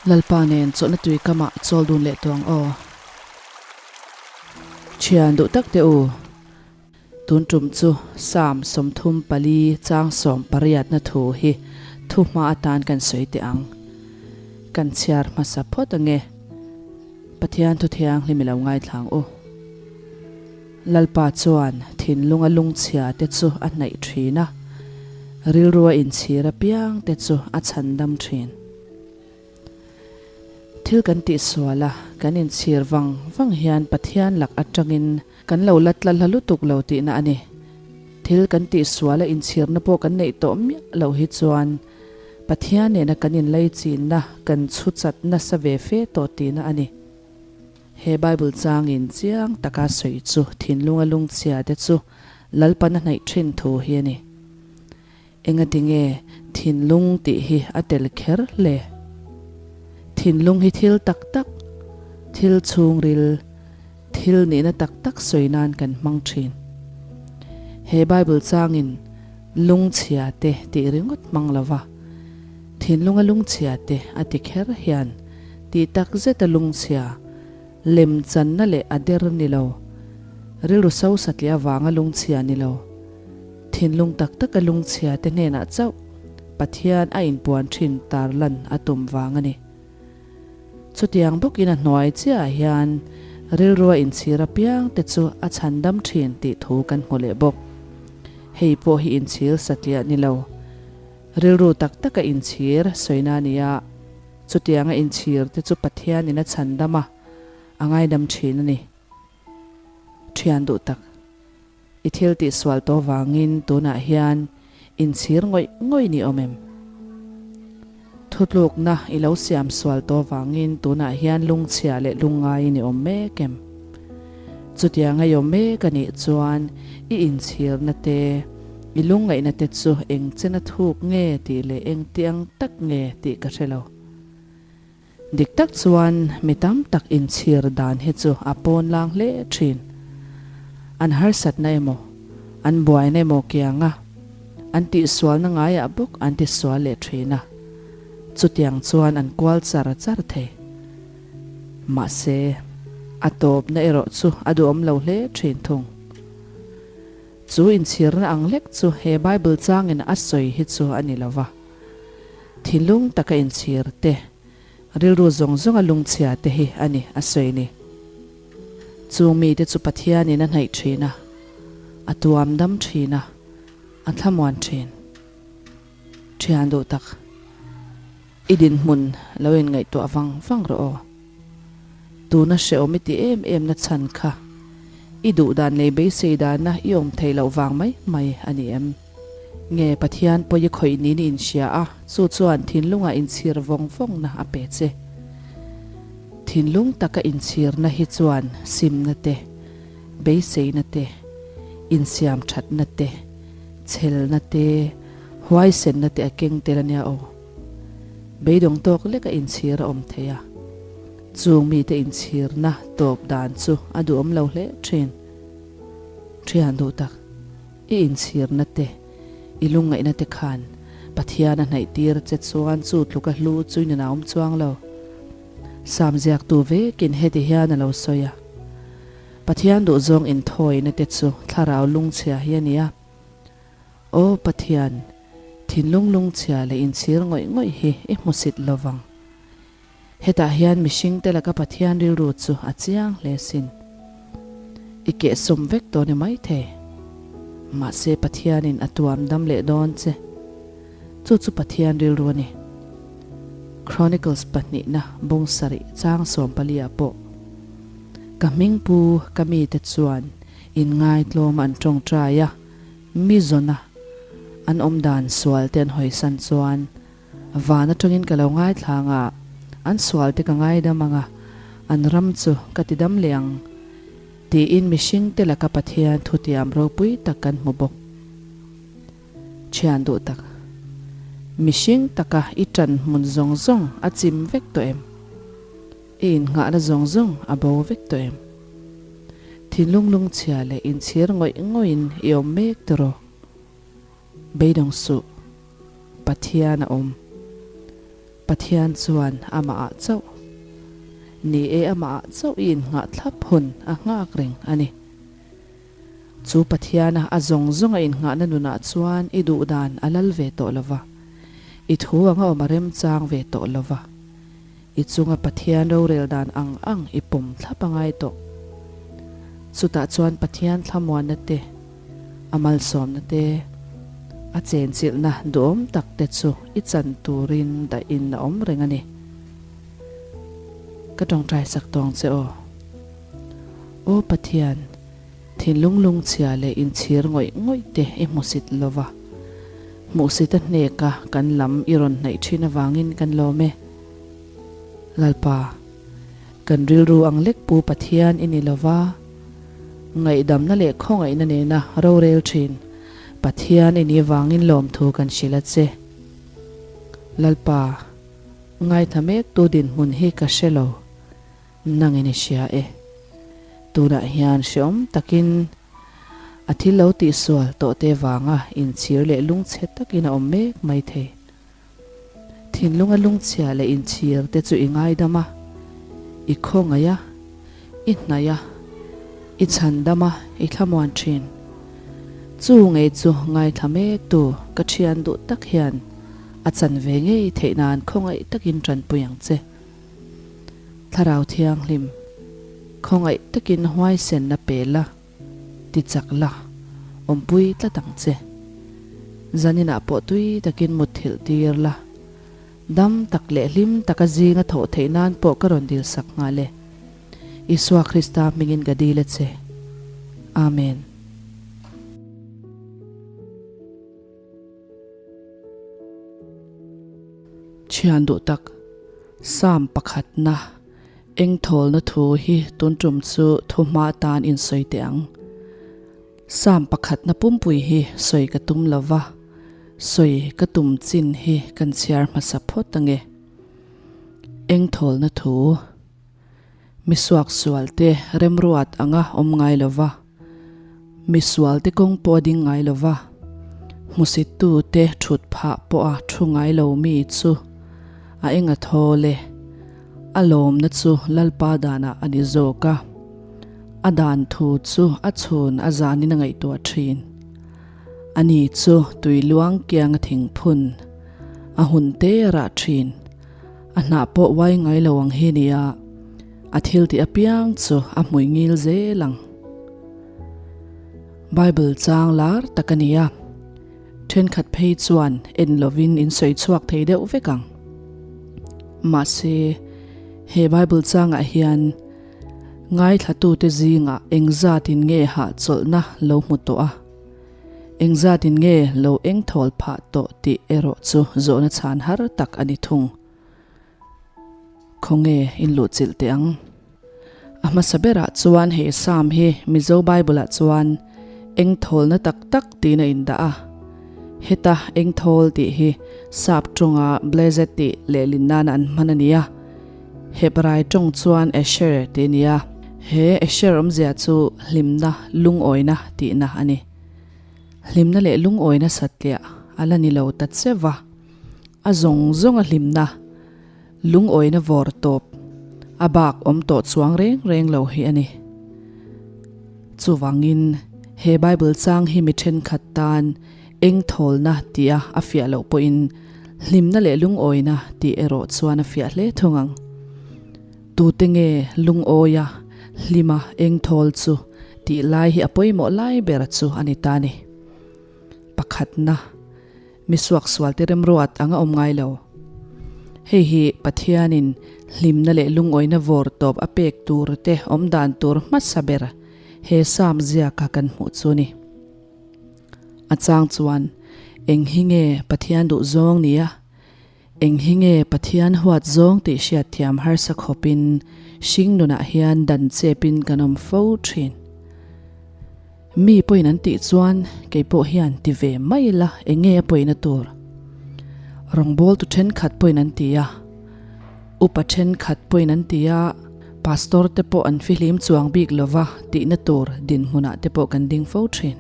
Lalpa nen chawlhna tui kamah chawl dun leh tawh ang aw. Thian duh tak teh u. Tun tum chu Psalm 34 chang 18 na thu hi thu hma atan kan sawi teh ang. Kan chhiar hmasa phawt ange. Pathian thu thianghlim i lo ngaithlang u. Lalpa chuan thinlunga lungchhia te chu a hnaih thin a, rilrua inchhir apiang te chu a chhandam thin. Thil kan tihsual a, kan inchhir vang vang hian Pathian lak atangin kan lo la tla hla lutuk lo tihna a ni. Thil kan tihsual a inchhirna pawh kan neih tawh miah loh hi chuan Pathian nena kan inlaichinna kan chhu chat nasa ve fe tawh tihna a ni. He Bible changin chiang taka sawi chu thinlunga lungchhia te chu Lalpan a hnaih thin thu hi a ni. Engatinge thinlung tih hi a tel kher hle? Thinlung hi thil tak tak, thil chhungril, thil nihna tak tak sawi nan kan hmang thin. He Bible changin lungchhia te tih ringawt hmang lova, thinlunga lungchhia te a ti kher hian tih tak zeta lungchhia, lem channa leh a der ni lo, rilru so satliah avanga lungchhia ni lo, Thinlung tak taka lungchhia te hnenah chauh Pathian a inpuan thin tarlan a tum vang a ni. Chutiang bawkin a hnuai chiahah hian rilrua inchhir apiang te chu a chhandam thin tih thu kan hmu leh bawk. Hei pawh hi inchhir satliah ni lo. Rilru tak taka inchhir sawina a ni a, chutianga inchhir te chu Pathianin a chhandam a, a ngaidam thin a ni. Thian duh tak. I thil tih sual tawh vangin tunah hian inchhir ngawih ngawih ni awm em? Thutlukna i lo siam sual tawh vangin tunah hian lungchhia leh lungngai ni awm mek em? Chutiang a i awm mek a nih chuan i inchhirna te, i lungngaihna te chu eng chena thuk nge tih leh engtiang tak nge tih ka hre lo. Dik tak chuan mi tam tak inchhir dan hi chu a pawn lang hle thin. An harsatna emaw, an buaina emaw kianga an tihsualna ngaiah bawk an tisual leh thin a, chutiang chuan an kual char char thei. Mahse, a tawpna erawh chu a duhawm lo hle thin thung. Chu inchhirna ang lek chu he Bible changin a sawi hi chu a ni lo va. Thinlung taka inchhir te, rilru zawng zawnga lungchhia te hi a ni a sawi ni. Chung mite chu Pathianin a hnaih thin a, a tuam dam thin a, a thlamuan thin. Thian duh tak, i dinhmun lo inngaihtuah vang vang rawh aw. Tuna hrehawm i ti em em na chhan kha i duh dan leh beisei dana i awm theih loh vang mai mai a ni em? Nge Pathian pawi i khawih niin i inhria a, chu chuan thinlungah inchhir vawng vawngna a pe che. Thinlung taka inchhirna hi chuan simna te, beiseina te, insiam thatna te, chhelna te, huaisenna te a keng tel a nia aw. Beidawng tawk leka inchhir a awm thei a, chung mite inchhirna tawp dan chu a duhawm lo hle thin. Thian duh tak, i inchhirna te, i lungngaihna te khan Pathian a hnaih tir che chuan chu tluka hlu chu i nunah a awm chuang lo. Sam ziaktu vekin heti hian a lo sawi a, Pathian duhzawng inthawina te chu thlarau lungchhia hi a ni a. Aw Pathian, thinlung lungchhia leh inchhir ngawih ngawih hi i hmusit lo vang. Hetah hian mihring te laka Pathian rilru chu a chiang hle sin. I kehsawm vek tawh ni maithei. Mahse Pathianin a tuam dam leh dawn che. Chu chu Pathian rilru a ni. Chronicles pahnihna bung sarih chang 14 ah pawh ka hming pu ka mite chuan inngaitlawm an tawngtai a, Mi zawna an awm dan sual te an hawisan chuan van atangin ka lo ngaithla ang a, an sual te ka ngaidam ang a, an ram chu ka ti dam leh ang tiin mihring te laka Pathian thutiam ropui tak kan hmu bawk. Thian duh tak, mihring taka i tan hmun zawng zawng a chim vek tawh em? I innghahna zawng zawng a bo vek tawh em? Thinlung lungchhia leh inchhir ngawih ngawihin i awm mek tiraw? Beidawng suh, Pathian a awm. Pathian chuan amahah chauh, ni e amahah chauh i innghah thlap hun a nghak reng a ni. Chu Pathiana a zawng zawnga innghahna nunah chuan i duhdan a lal ve tawh lo va, i thu anga awm a remchang ve tawh lo va. I chunga Pathian rorel dan ang ang i pawm thlap a ngai tawh. Chutah chuan Pathian thlamuanna te, a malsawmna te, a chenchilhna duhawm tak te chu i chan turin dahin a awm reng a ni. Ka tawngtai sak tawng che aw. Aw Pathian, thinlung lungchhia leh inchhir ngawih ngawih te i hmusit lo va. Hmuhsita hneka kan lam i rawn hnaih thin avangin kan lawm e. Lalpa, kan rilru ang lek pu Pathian i ni lova, ngaihdamna leh khawngaihna nena rorel thin Pathian i nih avangin lawmthu kan hrilh a che. Lalpa, ngaithla mektu dinhmun hi ka hre lo, nangin i hria e. Tunah hian hreawm takin A thil lo tihsual tawhte vanga inchhir leh lungchhe takin a awm mek mai thei. Thinlunga lungchhia leh inchhir te chu i ngaidam a, i khawngaih a, i hnaih a, i chhandam a, i thlamuan thin. Chu ngei chu ngaithla mektu ka thian duh tak hian a chan ve ngei theih nan khawngaih takin tanpui ang che. Thlarau Thianghlim, khawngaih takin huaisenna pe la, ti chak la, awmpui tlat ang che. Zaninah pawh tui takin mutthilh tir la, dam tak leh hlim taka zinga thawh theih nan pawh ka rawn dil sak nghal e. Isua Krista hmingin ka dil a che. Amen. Thian duh tak, Psalm pakhatna engthawlna thu hi tun tum chu thu hma atan in sawi teh ang. Psalm pakhatna pumpui hi sawi ka tum lo va, sawi ka tum chin hi kan chhiar hmasa phawt ange. Engthawlna thu. Mi suaksualte remruat anga awm ngai lo va, mi sualte kawng pawh a ding ngai lo va, hmusittute thut phah pawha thu ngai lo mi chu a eng a thawl e. A lawmna chu Lalpa danah a ni zawk a, a dan thu chu a chhun a zanin a ngaihtuah thin. Ani chu tui luang kianga thingphun a hun te rah thin. A hnah pawh uai ngai lo ang hi nia, a thil tih apiang chu a hmui ngil zel ang. Bible chang lar tak a ni a, thenkhat phei chuan en lovin in sawi chhuak thei deuh vek ang. Mahse, he Bible changah hian ngaithlatute zingah engzatin nge hahchawlhna lo hmu tawh a? Engzatin nge lo eng thawl phah tawh tih erawh chu zawhna chhan har tak a ni thung. Khawnge in luhchilh teh ang? A hmasa berah chuan he Psalm hi Mizo Bible-ah chuan eng thawlna tak tak tiin a indah a. Heta eng thawl tih hi Sap tawnga blessed tih lehlin nana an hman a ni a. Hebrai tawng chuan Asher tih a ni a, he Asher awmzia chu hlimna, lungawina tihna a ni. Hlimna leh lungawina satliah a la ni lo ta che va, a zawng zawnga hlimna, lungawina vawr tawp, a bak awm tawh chuang reng reng lo hi a ni. Chuvangin, he Bible chang hi mi thenkhat tan Eng thawlna tia a fiah loh pawhin hlimna leh lungawina tih erawh chuan a fiah hle thung ang. Tute nge lungawia hlima eng thawl chu tih lai hi a pawimawh lai ber chu a ni ta ni. Pakhatna, mi suaksualte remruat ang a awm ngai lo. Hei hi Pathianin hlimna leh lungawina vawr tawp a pek tur te awm dan tur hmasa ber he Psalm ziaka kan hmuh chu ni. A chang chuan, Eng hi nge Pathian duh zawng ni a? Eng hi nge Pathian huat zawng tih hriatthiam harsa khawpin hring nunah hian dan chepin kan awm fo thin. Mi pawhin an tih chuan kei pawh hian ti ve mai ila eng nge a pawina tur? Rawngbawltu thenkhat pawhin an ti a, upa thenkhat pawhin an ti a, Pastor te pawh an fihlim chuang bik lova tihna tur dinhmunah te pawh kan ding fo thin.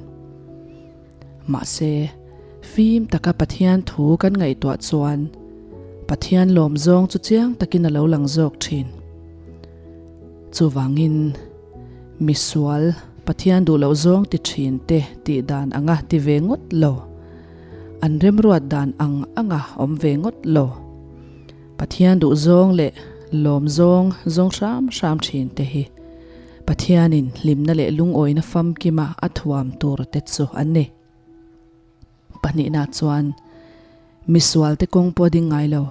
Mahse, fim taka Pathian thu kan ngaihtuah chuan Pathian lawm zawng chu chiang takin a lo lang zawk thin. Chuvangin, misual Pathian duh loh zawng ti thin te tih dan anga ti ve ngawt lo, an remruat dan ang anga awm ve ngawt lo, Pathian duh zawng leh lawm zawng zawng hram hram thin te hi Pathianin hlimna leh lungawina famkima a thuam tur te chu an ni. Pahnihna chuan misualte kawng pawh a ding ngai lo.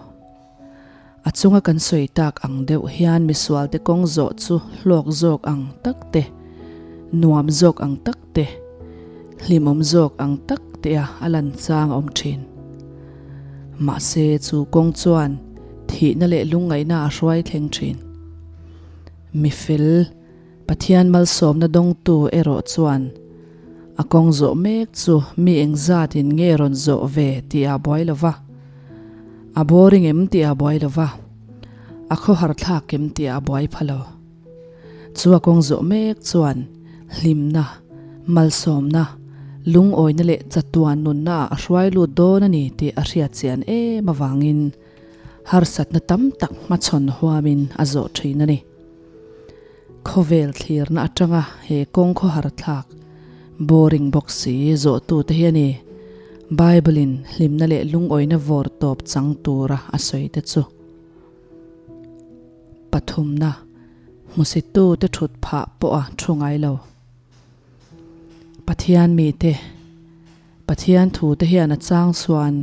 A chunga kan sawi tak ang deuh hian misualte kawng zawh chu hlawk zawk ang tak te, nuam zawk ang tak te, hlimawm zawk ang tak tea a lan chang a awm thin. Mahse chu kawng chuan thihna leh lungngaihna a hruai thleng thin. Mifel Pathian malsawmna dawngtu erawh chuan a kawng zawh mek chu mi engzatin nge rawn zawh ve tih a buai lo va, a boring em tih a buai lo va, a khawhar thlak em tih a buai pha lo. Chu a kawng zawh mek chuan hlimna, malsawmna, lungawina leh chatuan nunna ah a hruai lut dawn a ni tih a hriat chian em avangin harsatna tam tak hmachhawn huamin a zawh thin a ni. Khawvel thlirna atanga he kawng khawhar thlak, boring bawk si, zawhtute hi a ni. Bible-in hlimna leh lungawina vawr tawp chang tura a sawi te chu. Pathumna, hmusittute thut phah pawh a thu ngai lo. Pathian mite, Pathian thute hian a chang chuan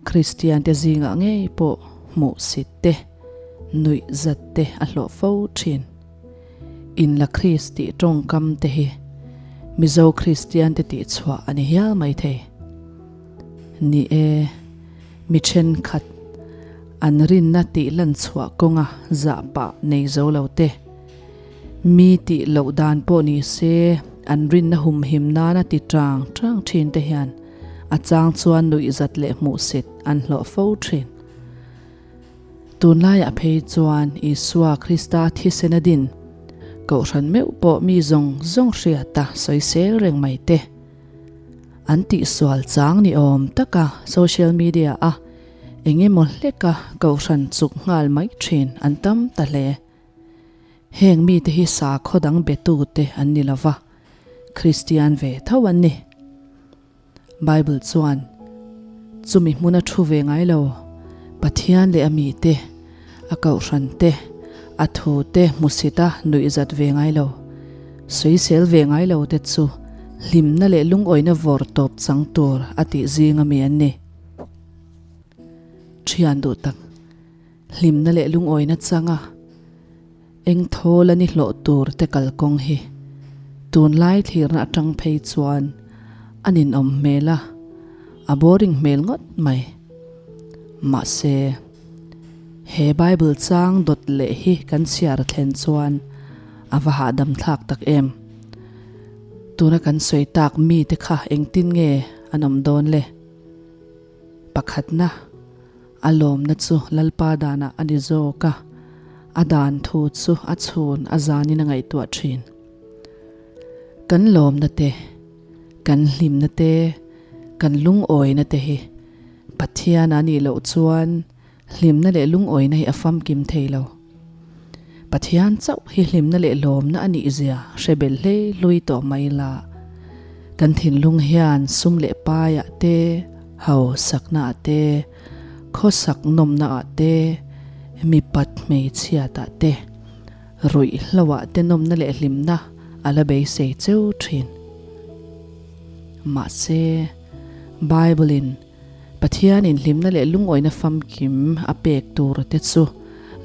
Kristiante zingah ngei pawh hmuhsit te, nuih zat te a hlawh fo thin. Inla Kris tih tawngkam te hi Mizo Kristiante tihchhuah a ni hial mai thei. Ni e, mi thenkhat an rinna tih lan chhuah kawnga zah pah nei zo lo te, mi tih loh dan pawh ni se an rinna humhim nana ti tang tang thin te hian a chang chuan nuihzat leh hmuhsit an hlawh fo thin. Tunlaiah phei chuan Isua Krista thisen a din Kohhran meuh pawh mi zawng zawng hriata sawisel reng mai te an tihsual chang ni awm taka social media a eng emaw hleka Kohhran chuk nghal mai thin an tam ta hle. Heng mite hi sakhaw dang betute an ni lova, Kristian ve tho an ni. Bible chuan, Chumi hmuna thu ve ngai lo, Pathian leh a mite, a kohhran te, a thu te hmusita nuihzat ve ngai lo, sawisel ve ngai lo te chu hlimna leh lungawina vawr tawp chang tur a tih zing ami an ni. Thian duh tak, hlimna leh lungawina changa Eng thawl a ni hlawh tur te kalkawng hi tunlai thlirna atang phei chuan a ninawm hmel a, a boring hmel ngawt mai. Mahse, he Bible chang dawt leh hi kan chhiar thlen chuan a va hahdam thlak tak em. Tuna kan sawi tak mite kha engtin nge an awm dawn le? Pakhatna. A lawmna chu Lalpa danah a ni zawk a, a dan thu chu a chhun a zanin a ngaihtuah thin. Kan lawmna te, kan hlimna te, kan lungawina te hi Pathian a nih loh chuan hlimna leh lungawina hi a famkim thei lo. Pathian chauh hi hlimna leh lawmna a nih zia hre bel hlei hlui tawh mai la. Kan thinlung hian sum leh paiah te, hausaknaah te, khawsak nawmnaah te, mipat hmeichhiatah te, ruihhloah te nawmna leh hlimna a la beisei cheu thin. Mahse, Bible-in Pathianin hlimna leh lungawina famkim a pek tur te chu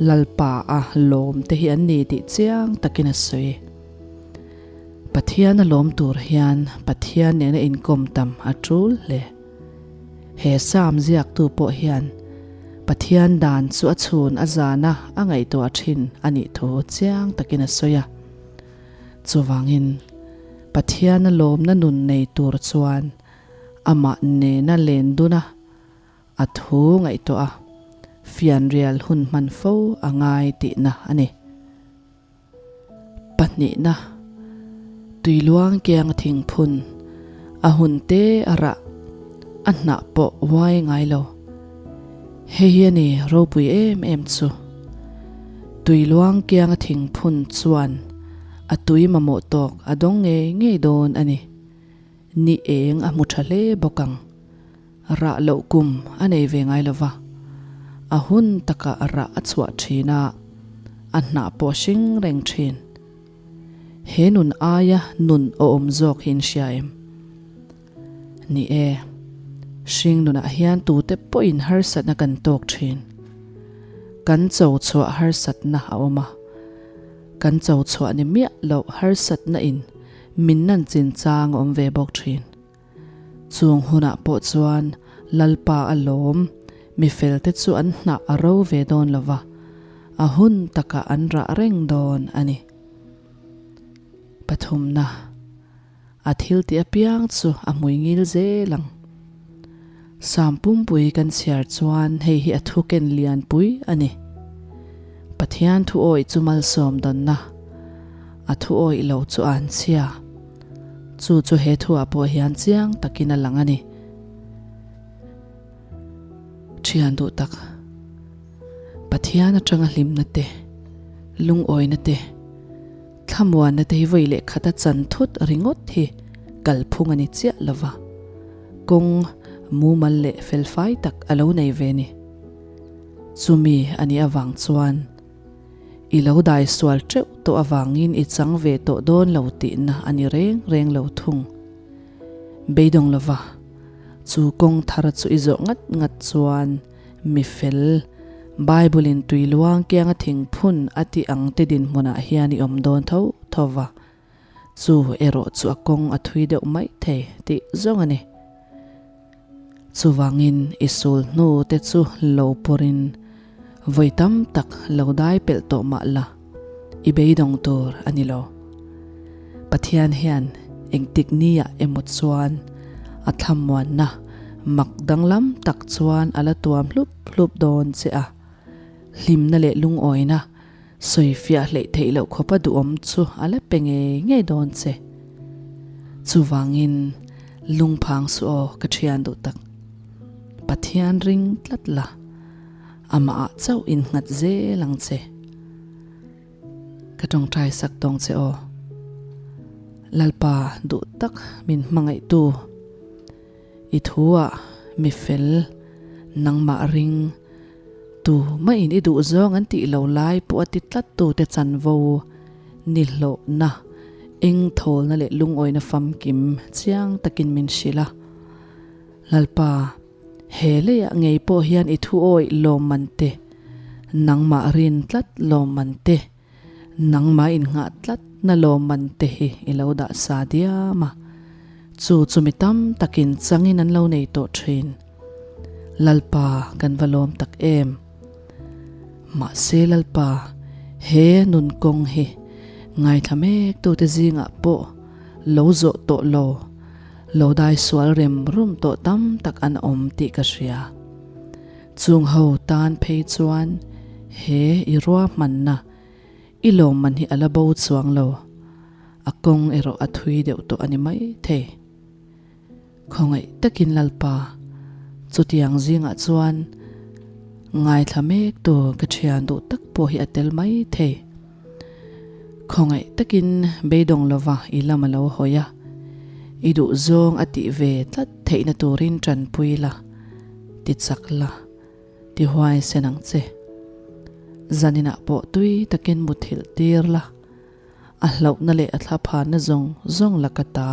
Lalpa a lawm te hi an ni tih chiang takin a sawi. Pathian a lawm tur hian Pathian nena inkawm tam a tul hle. He Psalm ziaktu pawh hian Pathian dan chu a chhun a zana a ngaihtuah thin a nih thu chiang takin a sawi a. Chuvangin Pathian a lawmna nun nei tur chuan Amah nena len dun a, a thu ngaihtuah a, fianrial hun hman fo a ngai tihna a ni. Pahnihna, Tuiluang kiang a thingphun, a hun te a rah, a hnah pawh uai ngai lo. Hei hi a ni ropui em em chu. Tui luang kianga thingphun chuan a tui mamawh tawk a dawng ngei ngei dawn a ni. Ni eng a hmu tha hle bawk ang. Rah loh kum a nei ve ngai lo va, a hun takah rah a chhuah thin a, a hnah pawh a hring reng thin. He nun aia nun awm zawk hi in hria em? Ni e, hring nunah hian tute pawhin harsatna kan tawk thin. Kan cho chhuah harsatna a awm a, kan cho chhuah ni miah loh harsatna in min nan chinchang a awm ve bawk thin. Chung hunah pawh chuan Lalpa a lawm, mi felte chu an hnah a ro ve dawn lo va, a hun takah an rah reng dawn a ni. Pathumna, A thil tih apiang chu a hmui ngil zel ang. Sam pumpui kan chhiar chuan hei hi a thu ken lianpui a ni. Pathian thu awih chu malsawm dawnna, a thu awih lo chu an chhia. Chu chu he thuah pawh hian chiang takin a lang a ni. Thian duh tak, Pathian atanga hlimna te, lungawina te, thlamuanna te hi vawi leh khata chan thut ringawt hi kalphung a ni chiah lova, kawng mumal leh felfai tak a lo nei ve ni. Chumi a nih avang chuan I lo dai sual teuh tawh avangin i chang ve tawh dawn lo tihna a ni reng reng lo thung. Beidawng lova, chu kawng thar chu i zawh ngat ngat chuan mi fel, Bible in tui luang kianga thingphun a tih ang te dinhmunah hian i awm dawn tho tho va, chu erawh chu a kawng a thui deuh mai thei tih zawng a ni. Chuvangin i sul hnu te chu lo pawrin vawi tam tak lo dai pelh tawh mah la, i beidawng tur a ni lo. Pathian hian engtik niah emaw chuan a thlamuanna mak danglam tak chuan a la tuam hlup hlup dawn che a, hlimna leh lungawina Sawifiah hleih theih loh khawpa duhawm chu a la pe ngei ngei dawn che. Chuvangin lungphang suh aw ka thian duh tak. Pathian ring tlat la, amah ah chauh innghat zel ang che. Ka tawngtai sak tawng che aw. Lalpa duh tak min hmangaihtu. I thu ah mi fel nangmah ring. Tu mahin i duh zawng an tih lo lai pawh a ti tlat tu te chanvo ni hlawhna, eng thawlna leh lungawina famkim chiang takin min hrilh a. Lalpa, he leiah ngei pawh hian i thu awih lawmman te, nangmah rin tlat lawmman te, Nangmah innghah tlatna lawmman te hi i lo dah sa diam a, chu chu mi tam takin changin an lo nei tawh thin. Lalpa kan va lawm tak em! Mahse Lalpa, he nun kawng hi ngaithla mek tute zingah pawh lo zawh tawh lo, lo dai sual rem rum tawh tam tak an awm tih ka hria. Chung ho tan phei chuan he i ruahmanna i lawmman hi a la bo chuang lo, a kawng erawh a thui deuh tawh a ni mai thei. Khawngaih takin Lalpa, chutiang zingah chuan ngaithla mek tur ka thian duh tak pawh hi a tel mai thei. Khawngaih takin beidawng lova i lam a lo hawi a, i duhzawng a tih ve tlat theihna turin tanpui la. Ti chak la, ti huai sen ang che. Zaninah pawh tui takin muthilh tir la, a hlauhna leh a thlaphanna zawng zawng la ka ta,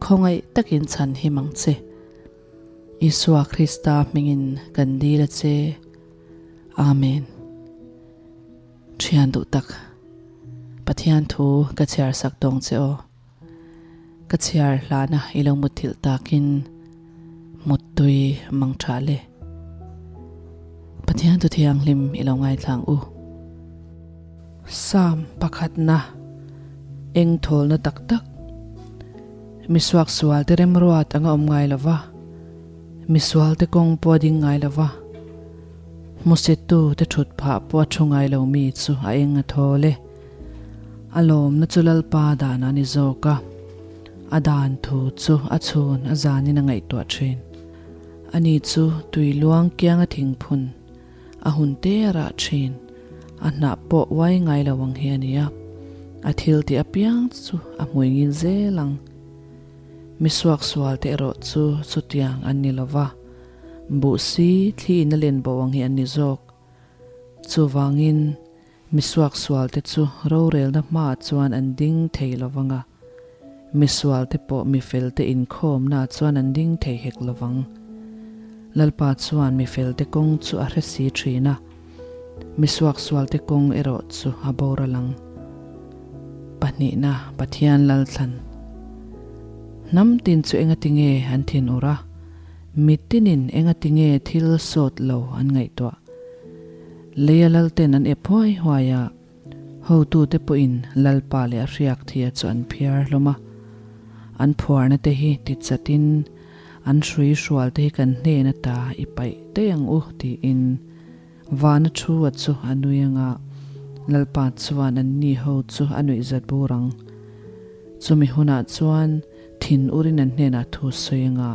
khawngaih takin chhan him ang che. Isua Krista hmingin kan dil a che. Amen. Thian duh tak, Pathian thu ka chhiar sak tawng che aw. Ka chhiar hlana i lo mutthilh takin muttui mang tha le. Pathian thu thianghlim i lo ngaithlang u. Psalm pakhatna eng thawlna tak tak. Misuak sualte remruat anga awm ngai lo va, misualte kawng pawh a ding ngai lo va, hmusittu te thut phah pawh a thu ngai lo mi chu a eng a thawl e. A lawmna chu Lalpa dan a ni zawk a, a dan thu chu a chhun a zanin a ngaihtuah thin. Ani chu tui luang kianga thingphun a hun te a rah thin, a hnah pawh uai ngai lo ang hi a ni a, a thil tih apiang chu a hmui ngil zel ang. Mi suaksual te erawh chu chutiang an ni lo va, buh si thli in a len bo ang hi an ni zawk. Chuvangin Mi suaksualte chu rorelna hmaah chuan an ding thei lo vang a, mi sualte pawh mi felte inkhawmnaah chuan an ding thei hek lo vang. Lalpa chuan mi felte kawng chu a hre si thin a, mi suaksualte kawng erawh chu a boral ang. Pahnihna, Pathian Lalthlan. Hnam tin chu engatinge an thinur a, mi tinin engatinge thil sawt lo an ngaihtuah? Leia lalten an ep huai huai a, hotute pawhin Lalpa leh a hriak thia chu an phiar hlawm a. An phuarna te hi ti chatin an hrui hrual te hi kan hnen ata i paih daih ang u tiin vana thu a chu a nui anga Lalpa chuan an ni ho chu a nuih zat bur ang. Chumi hunah chuan thin urin an hnenah thu sawi anga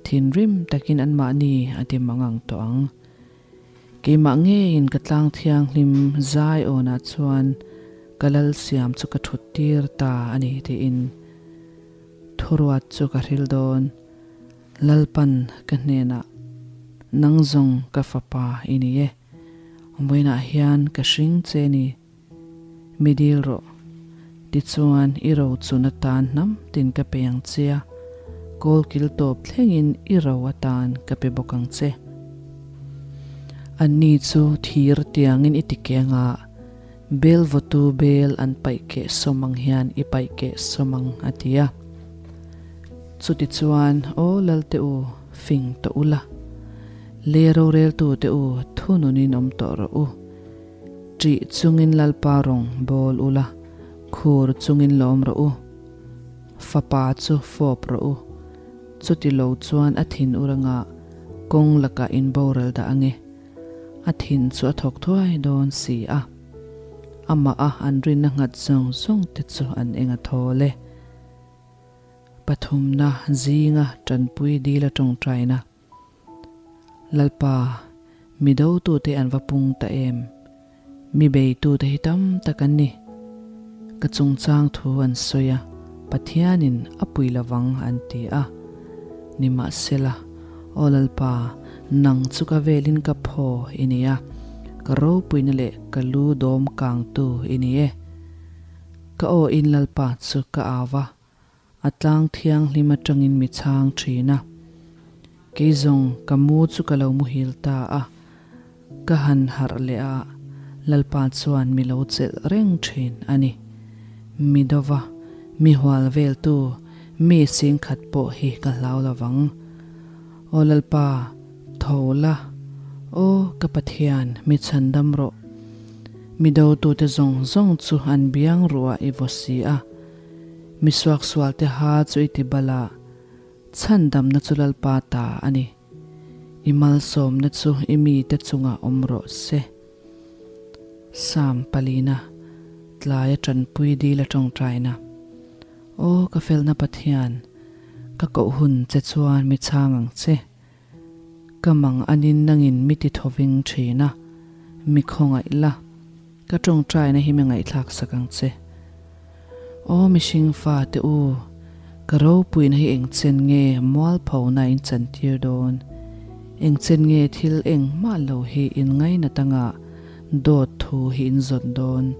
thinrim takin anmahni a ti mangang tawh ang. Keimah ngeiin ka tlang thianghlim Zion-ah chuan ka lal siam chu ka thut tir ta a ni tiin thuruat chu ka hril dawn. Lalpan ka hnenah, Nang zawng ka fapa i ni e, vawiinah hian ka hring che ni. Mi dil rawh. Tichuan, i ro chun atan hnam tin ka pe ang che a, kawl kil tawp thlengin i ro atan ka pe bawk ang che. Anni chu thir tiangin i ti keng a, bel vawtu bel an paih keh sawm ang hian i paih keh sawm ang, a ti a. Chutichuan, Aw Lalte u, fing tawh ula, le roreltute u, thununin awm tawh rawh u. Ṭih chungin Lalpa rawng bawl ula, khur chungin lawm rawh u. Fapa chu fawp rawh u. Chuti lo chuan a thin ur anga kawng lakah in boral dah ange. A thin chu a thawk thuai dawn si a. Amah a an rinna nghat zawng zawng te chu an eng a thawl e. Pathumna zinga ṭanpui dil a ṭawngṭaina. Lalpa, mi dotute an va pung ta em? Mi beitute hi tam tak an ni. Ka chungchang thu an sawi a, Pathianin a pui lovang an ti a. Nimahsela, Aw Lalpa, nang chu ka velin ka phaw i ni a, ka ropuina leh ka lu dawm kangtu i ni e. Ka aw in Lalpa chu ka au a, A tlang thianghlim atangin mi chhang thin a. Kei zawng ka mu chu ka lo muhil ta a, ka han harh leh a, Lalpa chuan mi lo chelh reng thin a ni. Mi dova, mi hual veltu, mi singkhat pawh hi ka hlau lo vang. Aw Lalpa, tho la, aw ka Pathian, mi chhandam rawh. Mi dotute zawng zawng chu an biang ruah i vaw si a. Mi suaksualte ha chu i ti bal a, chhandamna chu Lalpa ta a ni. I malsawmna chu i mite chungah awm rawh se. Psalm palina, Tlaia tanpui dil a tawngtaina. Aw ka felna Pathian, ka koh hun che chuan mi chhang ang che. Ka mang anin nangin mi ti thawving thin a, mi khawngaih la, ka tawngtaina hi mi ngaihthlak sak ang che. Aw mihring fa te u, ka ropuina hi engchen nge mualphona in chantir dawn? Engchen nge thil engmah lo hi in ngainat anga dawt thu hi in zawt dawn?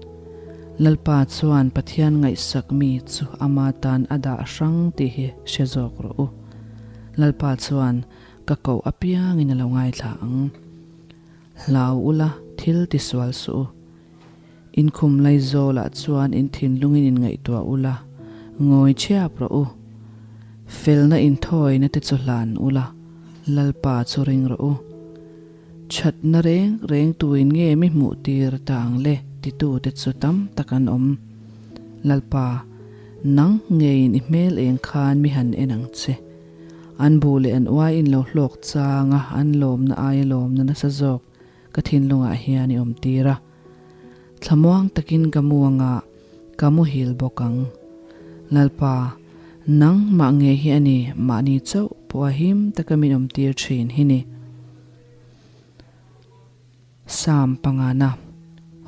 Lalpa chuan Pathian ngaihsak mi chu ama tan a dah hrang tih hi hre zawk rawh u. Lalpa chuan ka koh apiangin a lo ngaithla ang. Hlau ula thil tisual suh u. Inkhum Laizawlah chuan in thinlungin in ngaihtuah ula, ngawi chhiap rawh u. Felna inthawina te chu hlan ula, Lalpa chu ring rawh u. Thatna reng reng tuin nge mi hmuh tir ta ang le titute chu tam tak an awm. Lalpa, nang ngeiin i hmel eng khan mi han en ang che. An bu leh an uai in lo hlawk chang a, an lawmna aia lawmna nasa zawk ka thinlungah hian i awm tir a. Thlamuang takin ka mu anga ka muhil bawk ang. Lalpa, nang mah nge hi a ni mahni chauh. pawha him taka min awmtir thin hi ni. Psalm pangana,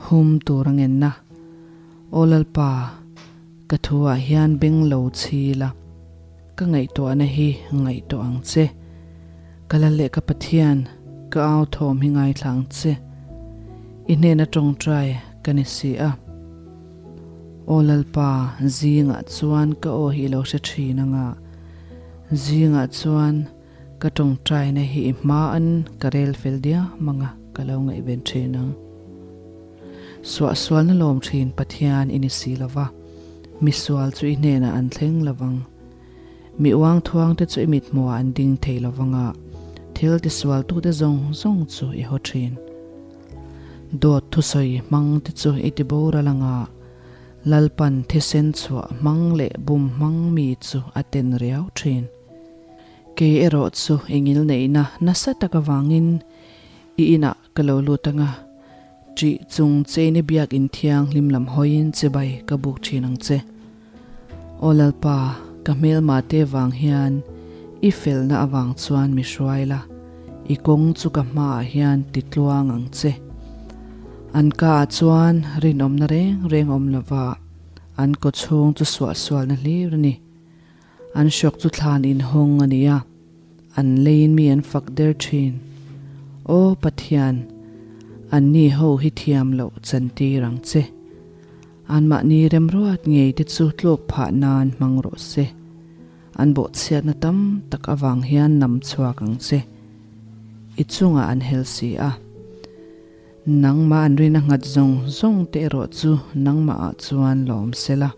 Hum tur a ngenna, Aw Lalpa, ka thuah hian beng lo chhi la, ka ngaihtuahna hi ngaihtuah ang che. Ka Lal leh ka Pathian, ka au thawm hi ngaithla ang che. I hnena tawngtai ka ni si a. Aw Lalpa, zingah chuan ka aw hi i lo hre thin anga, zingah chuan ka tawngtaina hi i hmaan ka rel fel diam anga ka lo ngaihven thin ang. Suahsualna lawm thin Pathian i ni si lova, misual chu i hnenah an thleng lovang. Mi uang thuangte chu i mithmuhah an ding thei lo vanga, thil tisualtute zawng zawng chu i haw thin. Dawt thusawi hmangte chu i ti boral anga, Lalpan thisen chhuah hmang leh bum hmang mi chu a ten riau thin. Kei erawh chu i ngilneihna nasa tak avangin i inah ka lo lut anga, ṭih chung chein i biakinn thianghlim lam hawiin chibai ka buk ṭhin ang che. Aw Lalpa, ka hmelma te vang hian i felna avang chuan mi hruai la, i kawng chu ka hmaah hian ti tluang ang che. An kaah chuan rinawmna reng reng awm lova, an kawchhung chu suahsualna hlir a ni. An hrawk chu thlan inhawng a ni a, an leiin mi an fak der thin. Aw Pathian, anni ho hi thiam loh chantir ang che. Anmahni remruat ngei te chu tluk phah nan hmang rawh se. An bawhchhiatna tam tak avang hian nam chhuak ang che. I chungah an hel si a. Nangmah an rin a nghat zawng zawng te erawh chu nangmah ah chuan lawm se la.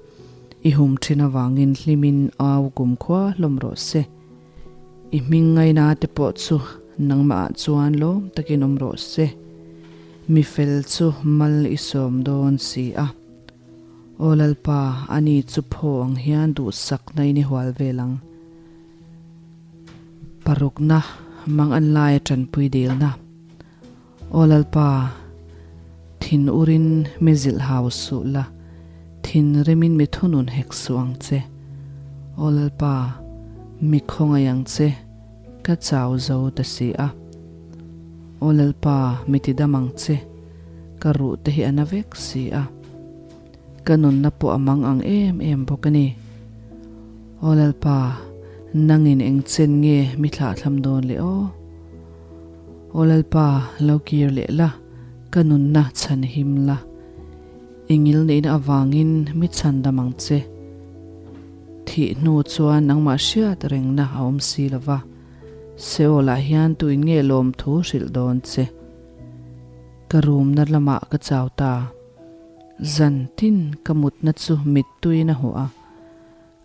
I hum thin avangin hlimin au kumkhua hlawm rawh se. I hming ngaina te pawh chu nangmah ah chuan lawm takin awm rawh se. Mi fel chu mal i sawm dawn si a. Aw Lalpa, ani chu phaw ang hian duhsakna in i hual vel ang. Parukna, mang an laia tanpui dilna. Aw Lalpa, thin urin mi zilh hau suh la, thin rimin mi thunun hek suh ang che. Aw Lalpa, mi khawngaih ang che, ka chau zo ta si a. Aw Lalpa, mi tidam ang che, ka ruh te hi a na vek si a. Ka nunna pawh a mang ang em em bawk a ni. Aw Lalpa, nangin eng chen nge mi thlahthlam dawn le aw? Aw Lalpa, lo kir leh la, ka nunna chhan him la. I ngilneihna avangin mi chhan dam ang che. Thih hnu chuan nangmah hriat rengna a awm si lo va, Seol-ah hian tuin nge lawmthu hrilh dawn che? Ka rumna lamah ka chau ta. Zan tin ka mutna chu mittuiin a huh a,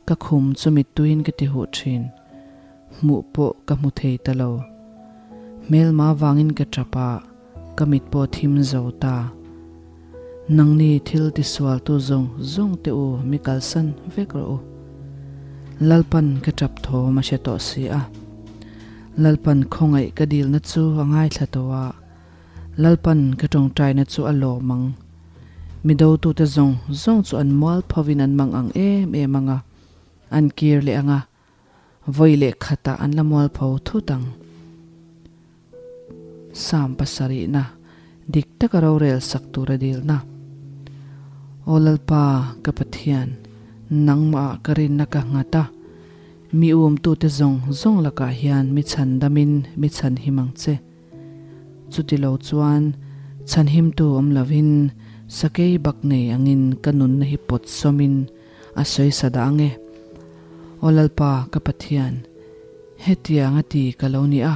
ka khum chu mittuiin ka ti huh thin. Hmuh pawh ka hmu thei ta lo. Hmelma vangin ka tap a, ka mit pawh thim zo ta. Nangni thil tisualtu zawng zawng te u mi kalsan vek rawh u. Lalpan ka tap thawm a hre tawh si a. Lalpan khawngaih ka dilna chu a ngaithla tawh a. Lalpan ka tawngtaina chu a lawm ang. Mi dotute zawng zawng chu an mual phovin an mang ang em em ang a, an kir leh ang a, vawi leh khatah an la mual pho thut ang. Psalm pasarihna, Dik taka rorel sak tura dilna. Aw Lalpa, ka Pathian, nangmah ka rinna ka nghat a, mi umtute zawng zawng lakah hian mi chhandamin mi chhanhim ang che. Chutilo chuan chhanhimtu awm lovin sakei bak nei angin ka nunna hi pawt sawmin a sawi sa dah ang e. Aw Lalpa ka Pathian, hetiang a ti ka lo ni a,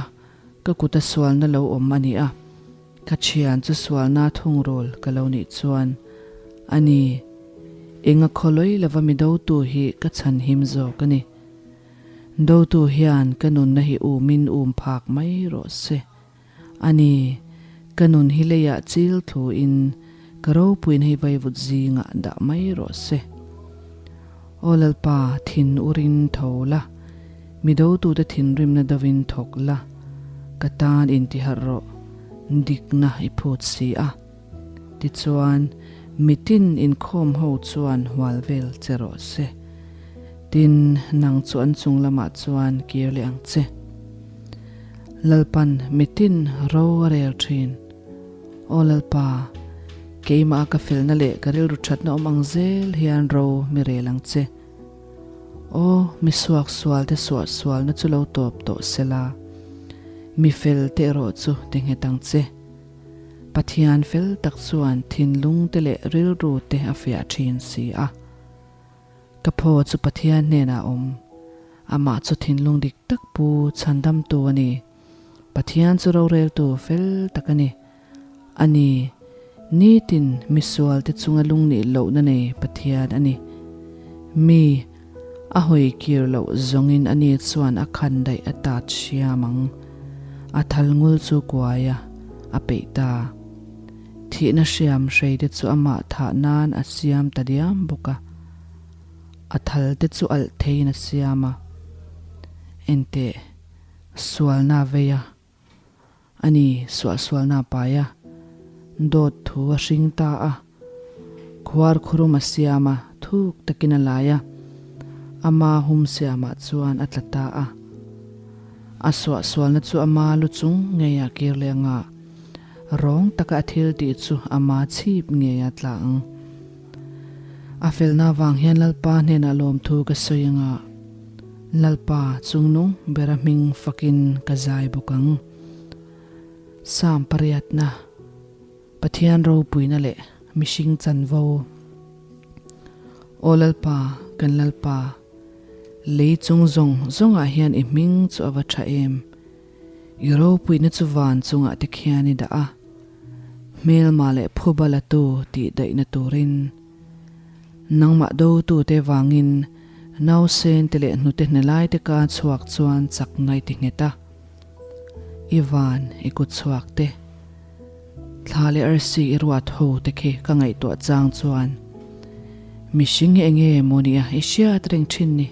ka kuta sualna lo awm a ni a, ka thian chu sualna thungrul ka lo nih chuan a ni, enga khawlawi lova mi dotu hi ka chhanhim zawk a ni. Dotu hian ka nunna hi umin um phak mai rawh se. A ni, ka nun hi leiah chil thluin ka ropuina hi vaivut zingah dah mai rawh se. Aw Lalpa, thin urin tho la, mi dotute thinrimna dovin thawk la, ka tan intiharh rawh, dikna i phut si a. Tichuan, mitin inkhawm ho chuan hual vel che rawh se. Tin, nang chu an chung lamah chuan kir leh ang che. Lalpan mitin ro a rel thin. Aw Lalpa, keimah a ka felna leh ka rilru thatna awm ang zel hian ro mi rel ang che. Aw, mi suaksual te suahsualna chu lo tawp tawh sela, mi fel te erawh chu ti nghet ang che. Pathian fel tak chuan thinlung te leh rilru te a fiah thin si a. Ka phaw chu Pathian hnenah a awm. Amah chu thinlung dik tak pu chhandamtu a ni. Pathian chu roreltu fel tak a ni. A ni, nitin misualte chunga lungnih lohna nei Pathian a ni. Mi a hawi kir loh zawngin ani chuan a khan daih a tat hriam ang. A thal ngul chu kuai a, a peih ta. Thihna hriam hreite chu amah thah nan a siam ta diam bawk a. A thal te chu alh theiin a siam a. Enteh, sualna a vei a. A ni, suahsualna a pai a. Dawt thu a hring ta a. Khuar khurum a siam a, thuk takin a lai a. Ama hum siamah chuan a tla ta a. A suahsualna chu ama lu chung ngeiah kir leh anga rawng taka a thil tih chu ama chhip ngeiah tla ang. A felna vang hian Lalpa hnenah lawmthu ka sawi anga Lalpa chungnung bera hming fakin ka zai bawk ang. Psalm pariatna. Pathian ropuina leh mihring chanvo. Aw Lalpa, kan Lalpa, lei chung zawng zawngah hian i hming chu a va tha em! I ropuina chu van chungah te khian i dah a, hmelma leh phuba latu tih daihna turin. Nangmah dotute vangin nausen te leh hnute hne lai te ka chhuak chuan chakna i ti nghet a. I van, i kut chhuak te. Thla leh arsi i ruat ho te khi ka ngaihtuah chang chuan mihring hi enge maw nia i hriat reng thin ni?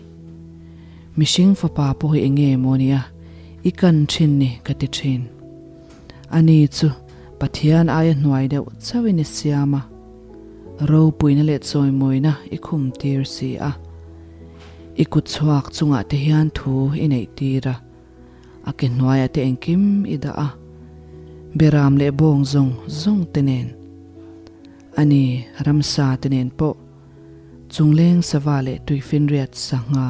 Mihring fapa pawh hi enge maw nia i kan thin ni ka ti thin. Ani chu Pathian aia hnuai deuh chauhin i siam a, ropuina leh chawimawina i khum tir si a. I kut chhuak chungah te hian thu i neih tir a. A ke hnuaiah te engkim i dah a, beram leh bawng zawng zawng te nen, a ni ramsa te nen pawh, chungleng sava leh tuifinriat sangha,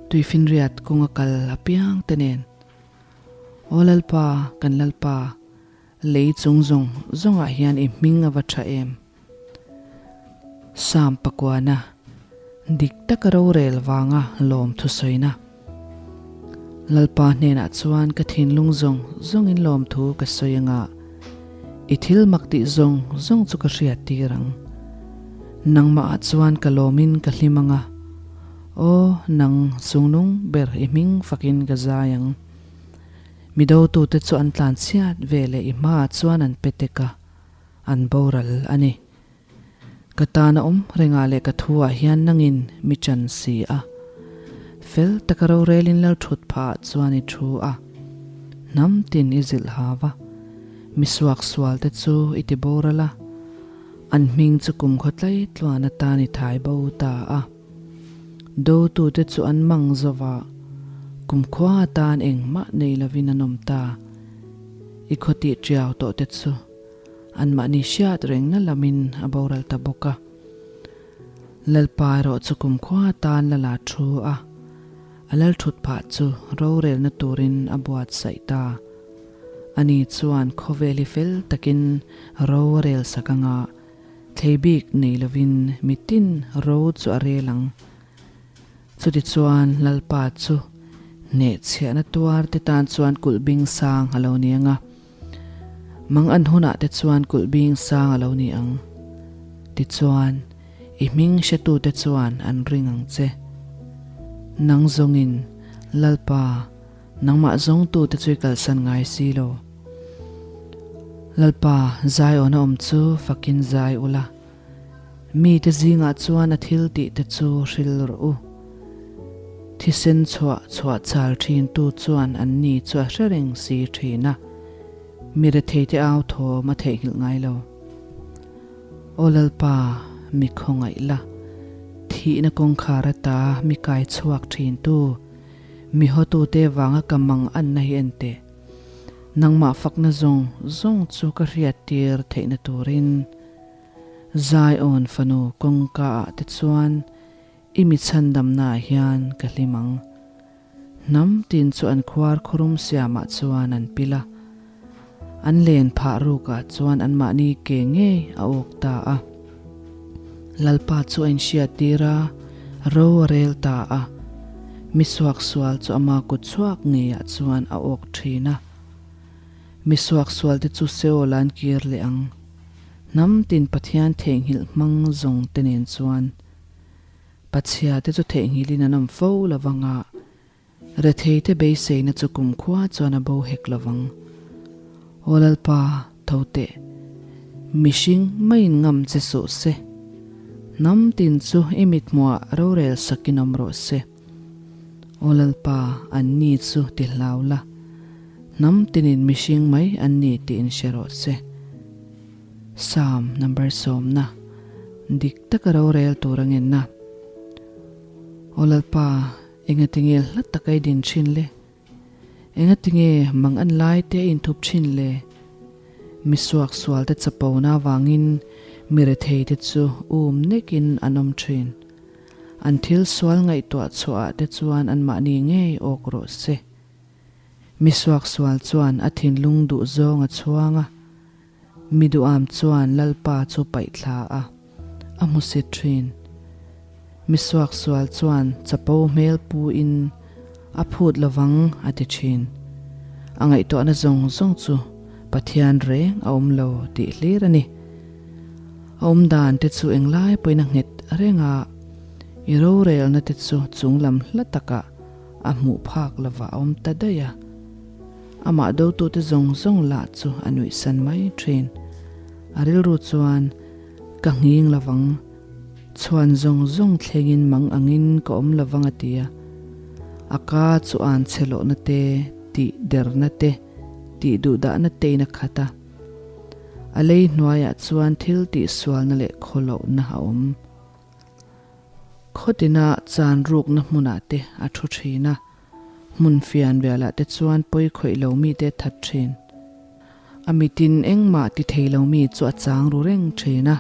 tuifinriat kawnga kal apiang te nen. Aw Lalpa, kan Lalpa, lei chung zawng zawngah hian i hming a va tha em? Sam pakuana dik taka rorel vanga lawm thusawina. Lalpa hnenah chuan ka thinlung zawng zawngin lawmthu ka sawi anga i thil mak tih zawng zawng chu ka hriat tir ang. Nangmahah chuan ka lawmin ka hlim anga, aw nang chungnung ber i hming fakin ka zai ang. Mi dotute chu an tlanchhiat veleh i hmaah chuan an pe tek a. An boral a ni. Ka tan a awm rengah leh ka thu ah hian nangin mi chan si a. Fel taka rorelin lal thut phah ah chuan i thu a. Hnam tin i zilh hau a. Mi suak sual te chu i ti boral a. An hming chu kum khaw tlai tluan atan i thai bo ta a. Dotu te chu an mang zova kum khua atan engmah nei lovin an awm ta. I khaw tih tiau tawh te chu anmahni hriat rengna lamin a boral ta bawk a. Lalpa erawh chu kumkhua atan la la thu a, a lal thut phah chu rorelna turin a buatsaih ta. Ani chuan khawvel hi fel takin ro a rel sak anga thlei bik nei lovin mitin ro chu a rel ang. Chutichuan Lalpa chu hnehchhiahna tuar te tan chuan kulh bing sang a lo ni ang a, mang an hunah te chuan kulh bing sang a lo ni ang. Tichuan, i hming hretute chuan an ring ang che. Nang zawngin, Lalpa, nangmah zawngtute chu i kalsan ngai si lo. Lalpa, Zion-a awm chu fakin zai ula. Mite zingah chuan a thil tih te chu hril rawh u. Thisen chhuah chhuah chal thintu chuan an ni chu a hre reng si thin a, mi retheite au thawm a theihnghilh ngai lo. Aw Lalpa, mi khawngaih la, thihna kawngkhar ata mi kai chhuak thintu, mi hawtute vanga ka mang anna hi en teh. Nangmah fakna zawng zawng chu ka hriattir theihna turin Zion fanu kawngka ah te chuan i mi chhandamna ah hian ka hlim ang. Hnam tin chu an khuar khurum siamah chuan an pil a, an len phah rukah chuan anmahni ke ngei a awk ta a. Lalpa chu a inhriattir a, ro a rel ta a, mi suaksual chu ama kut chhuak ngeiah chuan a awk thin a. Mi suaksualte chu Seol-a an kir leh ang. Hnam tin Pathian theihnghilh hmang zawng te nen chuan Pachhia te chu theihnghilhin an awm fo lo vang a, rethei te beiseina chu kumkhua chuan a bo hek lo vang. Aw Lalpa, tho teh, mihring maiin ngam che suh se, hnam tin chu i mithmuah rorel sakin awm rawh se. Aw Lalpa, an ni chu ti hlau la, hnam tinin mihring mai an ni tih inhre rawh se. Psalm number sawmna, Dik taka rorel tur a ngenna. Aw Lalpa, engatinge hla taka i din thin le? Engatinge mang an lai te a inthup thin le? Mi suaksual te chapona avangin mi rethei te chu um nekin an awm thin. An thil sual ngaihtuah chhuah ah te chuan anmahni ngei awk rawh se. Mi suaksual chuan a thinlung duh zawng a chhuang a. Mi duham chuan Lalpa chu paih thla a, a hmu si thin. Mi suaksual chuan chapo hmel pu in a phut lovang a ti thin. A ngaihtuahna zawng zawng chu Pathian reng a awm lo tih hlir a ni. A awm dan te chu englai pawhin a nghet reng a, i rorelna te chu chunglam hla takah a hmuh phak lovah a awm ta daih a. Amah dotute zawng zawng lah chu a nuihsan mai thin. A rilru chuan, Ka nghing lovang, chhuan zawng zawng thlengin mang angin ka awm lovang a ti a. A ka chu an chhe lohna te, tih derna te, tih duhdahna tein a khat a. A lei hnuaiah chuan thil tihsualna leh khawlohna a awm. Khawtina chan rukna hmunah te a thu thin a. Hmun fian velah te chuan pawi khawih lo mi te that thin. A mitin engmah ti thei lo mi chu a chang ru reng thin a.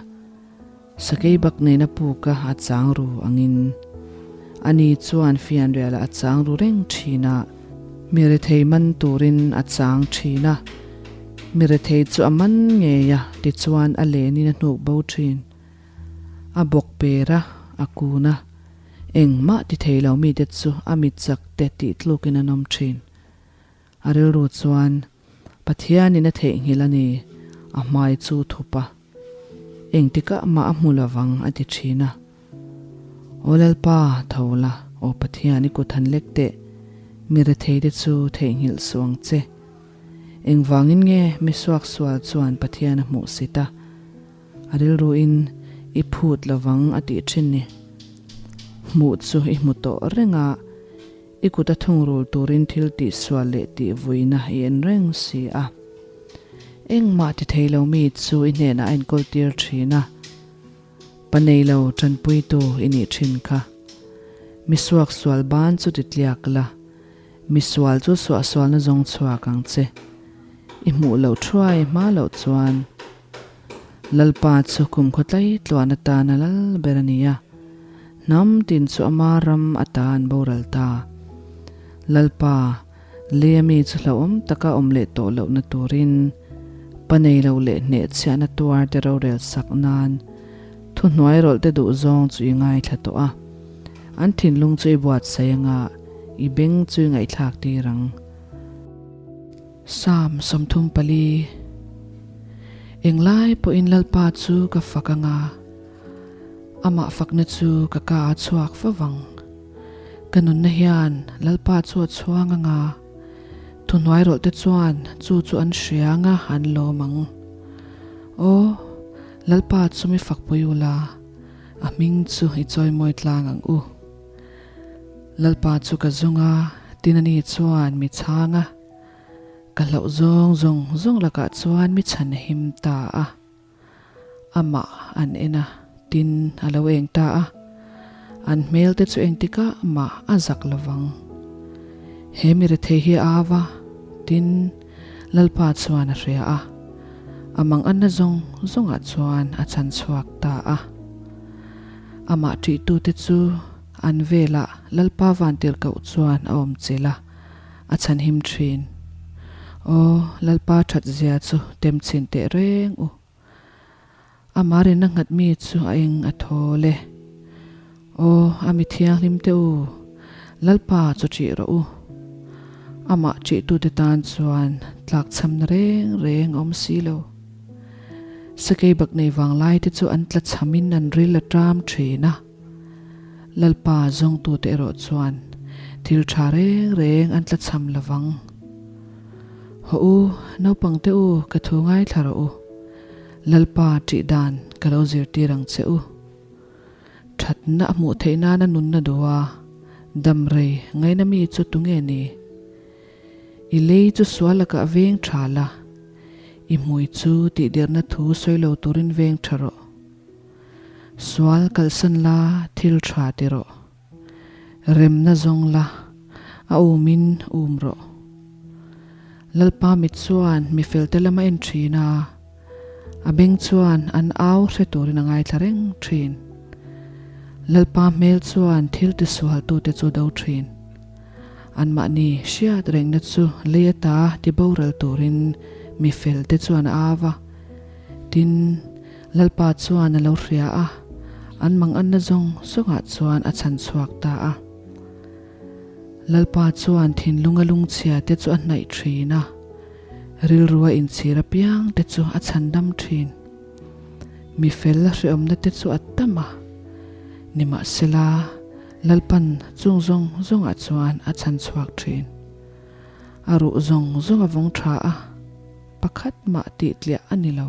Sakei bak nena puka a chang ru angin. Ani chuan fian velah a chang ru reng thin a, mi rethei man turin a chang thin a. Mi rethei chu a man ngei a, tichuan a lenin a hnuk bo thin. A bawk per a, a kun a. Engmah ti thei lo mite chu a mit chak te tih tlukin an awm thin. A rilru chuan, Pathianin a theihnghilh a ni, a hmai chu thup a. Engtikah mah a hmu lovang a ti thin a. Aw Lalpa, tho la, aw Pathian i kut han lek teh, mi retheite chu theihnghilh suh ang che. Engvangin nge mi suaksual chuan Pathian a hmuh sit a? A rilruin i phut lovang a tih thin ni. Hmuh chu i hmu tawh reng a, i kut a thungrul turin thil tihsual leh tihvuina i en reng si a. Engmah ti thei lo mi chu i hnenah a enkawl tir thin a, pa nei lo tanpuitu i nih thin kha. Mi suaksual ban chu ti tliak la, Misual chu suahsualna zawng chhuak ang che. I hmuh loh thuai hma loh chuan Lalpa chu kum khawtlai tluan atan a lal ber a ni a, hnam tin chu ama ram ata an boral ta. Lalpa, lei ami chu hlauhawm taka awm leh tawh lohna turin pa nei lo leh hnehchhiahna tuar te rorel sak nan thuhnuai rawlh te duh zawng chu i ngaithla tawh a. An thinlung chu i buatsaih anga i beng chu i ngaihthlak tir ang. Psalm 34 Englai pawhin Lalpa chu ka fak anga, amah fakna chu ka ka a chhuak fo vang. Ka nunna hian Lalpa chu a chhuang anga, thuhnuai rawlh te chuan chu chu an hria anga an lawm ang. Aw, Lalpa chu mi fakpui ula. A hming chu i chawimawi tlang ang u. Lalpa chu ka zung a, tin ani chuan mi chhang a. Ka hlauh zawng zawng zawng lakah chuan mi chhan him ta a. Amah an en a, tin a lo eng ta a. An hmel te chu engtikah mah a zak lovang. He mi rethei hi a au a, tin. Lalpa chuan a hria a, a manganna zawng zawngah chuan a chhan chhuak ta a. Amah ṭihtute chu an velah Lalpa vantirhkoh chuan a awm chilh a, a chhanhim ṭhin. Aw, Lalpa ṭhatzia chu tem chhin teh reng u. Amah rinna nghat mi chu a eng a thawl e. Aw, a mi thianghlim teh u, Lalpa chu ṭih rawh u. Amah ṭihtute tan chuan tlakchhamna reng reng a awm si lo. Sakei bak nei vang lai te chu an tla chhamin an ril a ṭam ṭhin a. Lalpa zawngtute erawh chuan thil ṭha reng reng an tla chham lo vang. Haw u, naupang te u, ka thu ngaithla rawh u. Lalpa ṭih dan ka lo zirtir ang che u. Ṭhatna a hmuh theih nana nunna duh a, dam rei ngaina mi chu tunge ni? I lei chu sual lakah veng ṭha la, i hmui chu tihdirna thu sawi lo turin veng ṭha rawh. Sual kalsan la thil ṭha ti rawh. Remna zawng la, a umin um rawh. Lalpa mit chuan mi felte lam a en ṭhin a, a beng chuan an au hre turin a ngaithla reng ṭhin. Lalpa hmel chuan thil tisualtute chu do ṭhin. Anmahni hriat rengna chu lei ata ti boral turin mi felte chuan a au a. Tin, Lalpa chuan a lo hria a, an manganna zawng zawngah chuan a chhan chhuak ta a. Lalpa chuan thinlunga lungchhia te chu a hnaih thin a, rilrua inchhir apiang te chu a chhandam thin. Mi fel hreawmna te chu a tam a, nimahsela Lalpan chung zawng zawngah chuan a chhan chhuak thin. A ruh zawng zawng a vawng tha a, pakhat mah tih tliah a ni lo.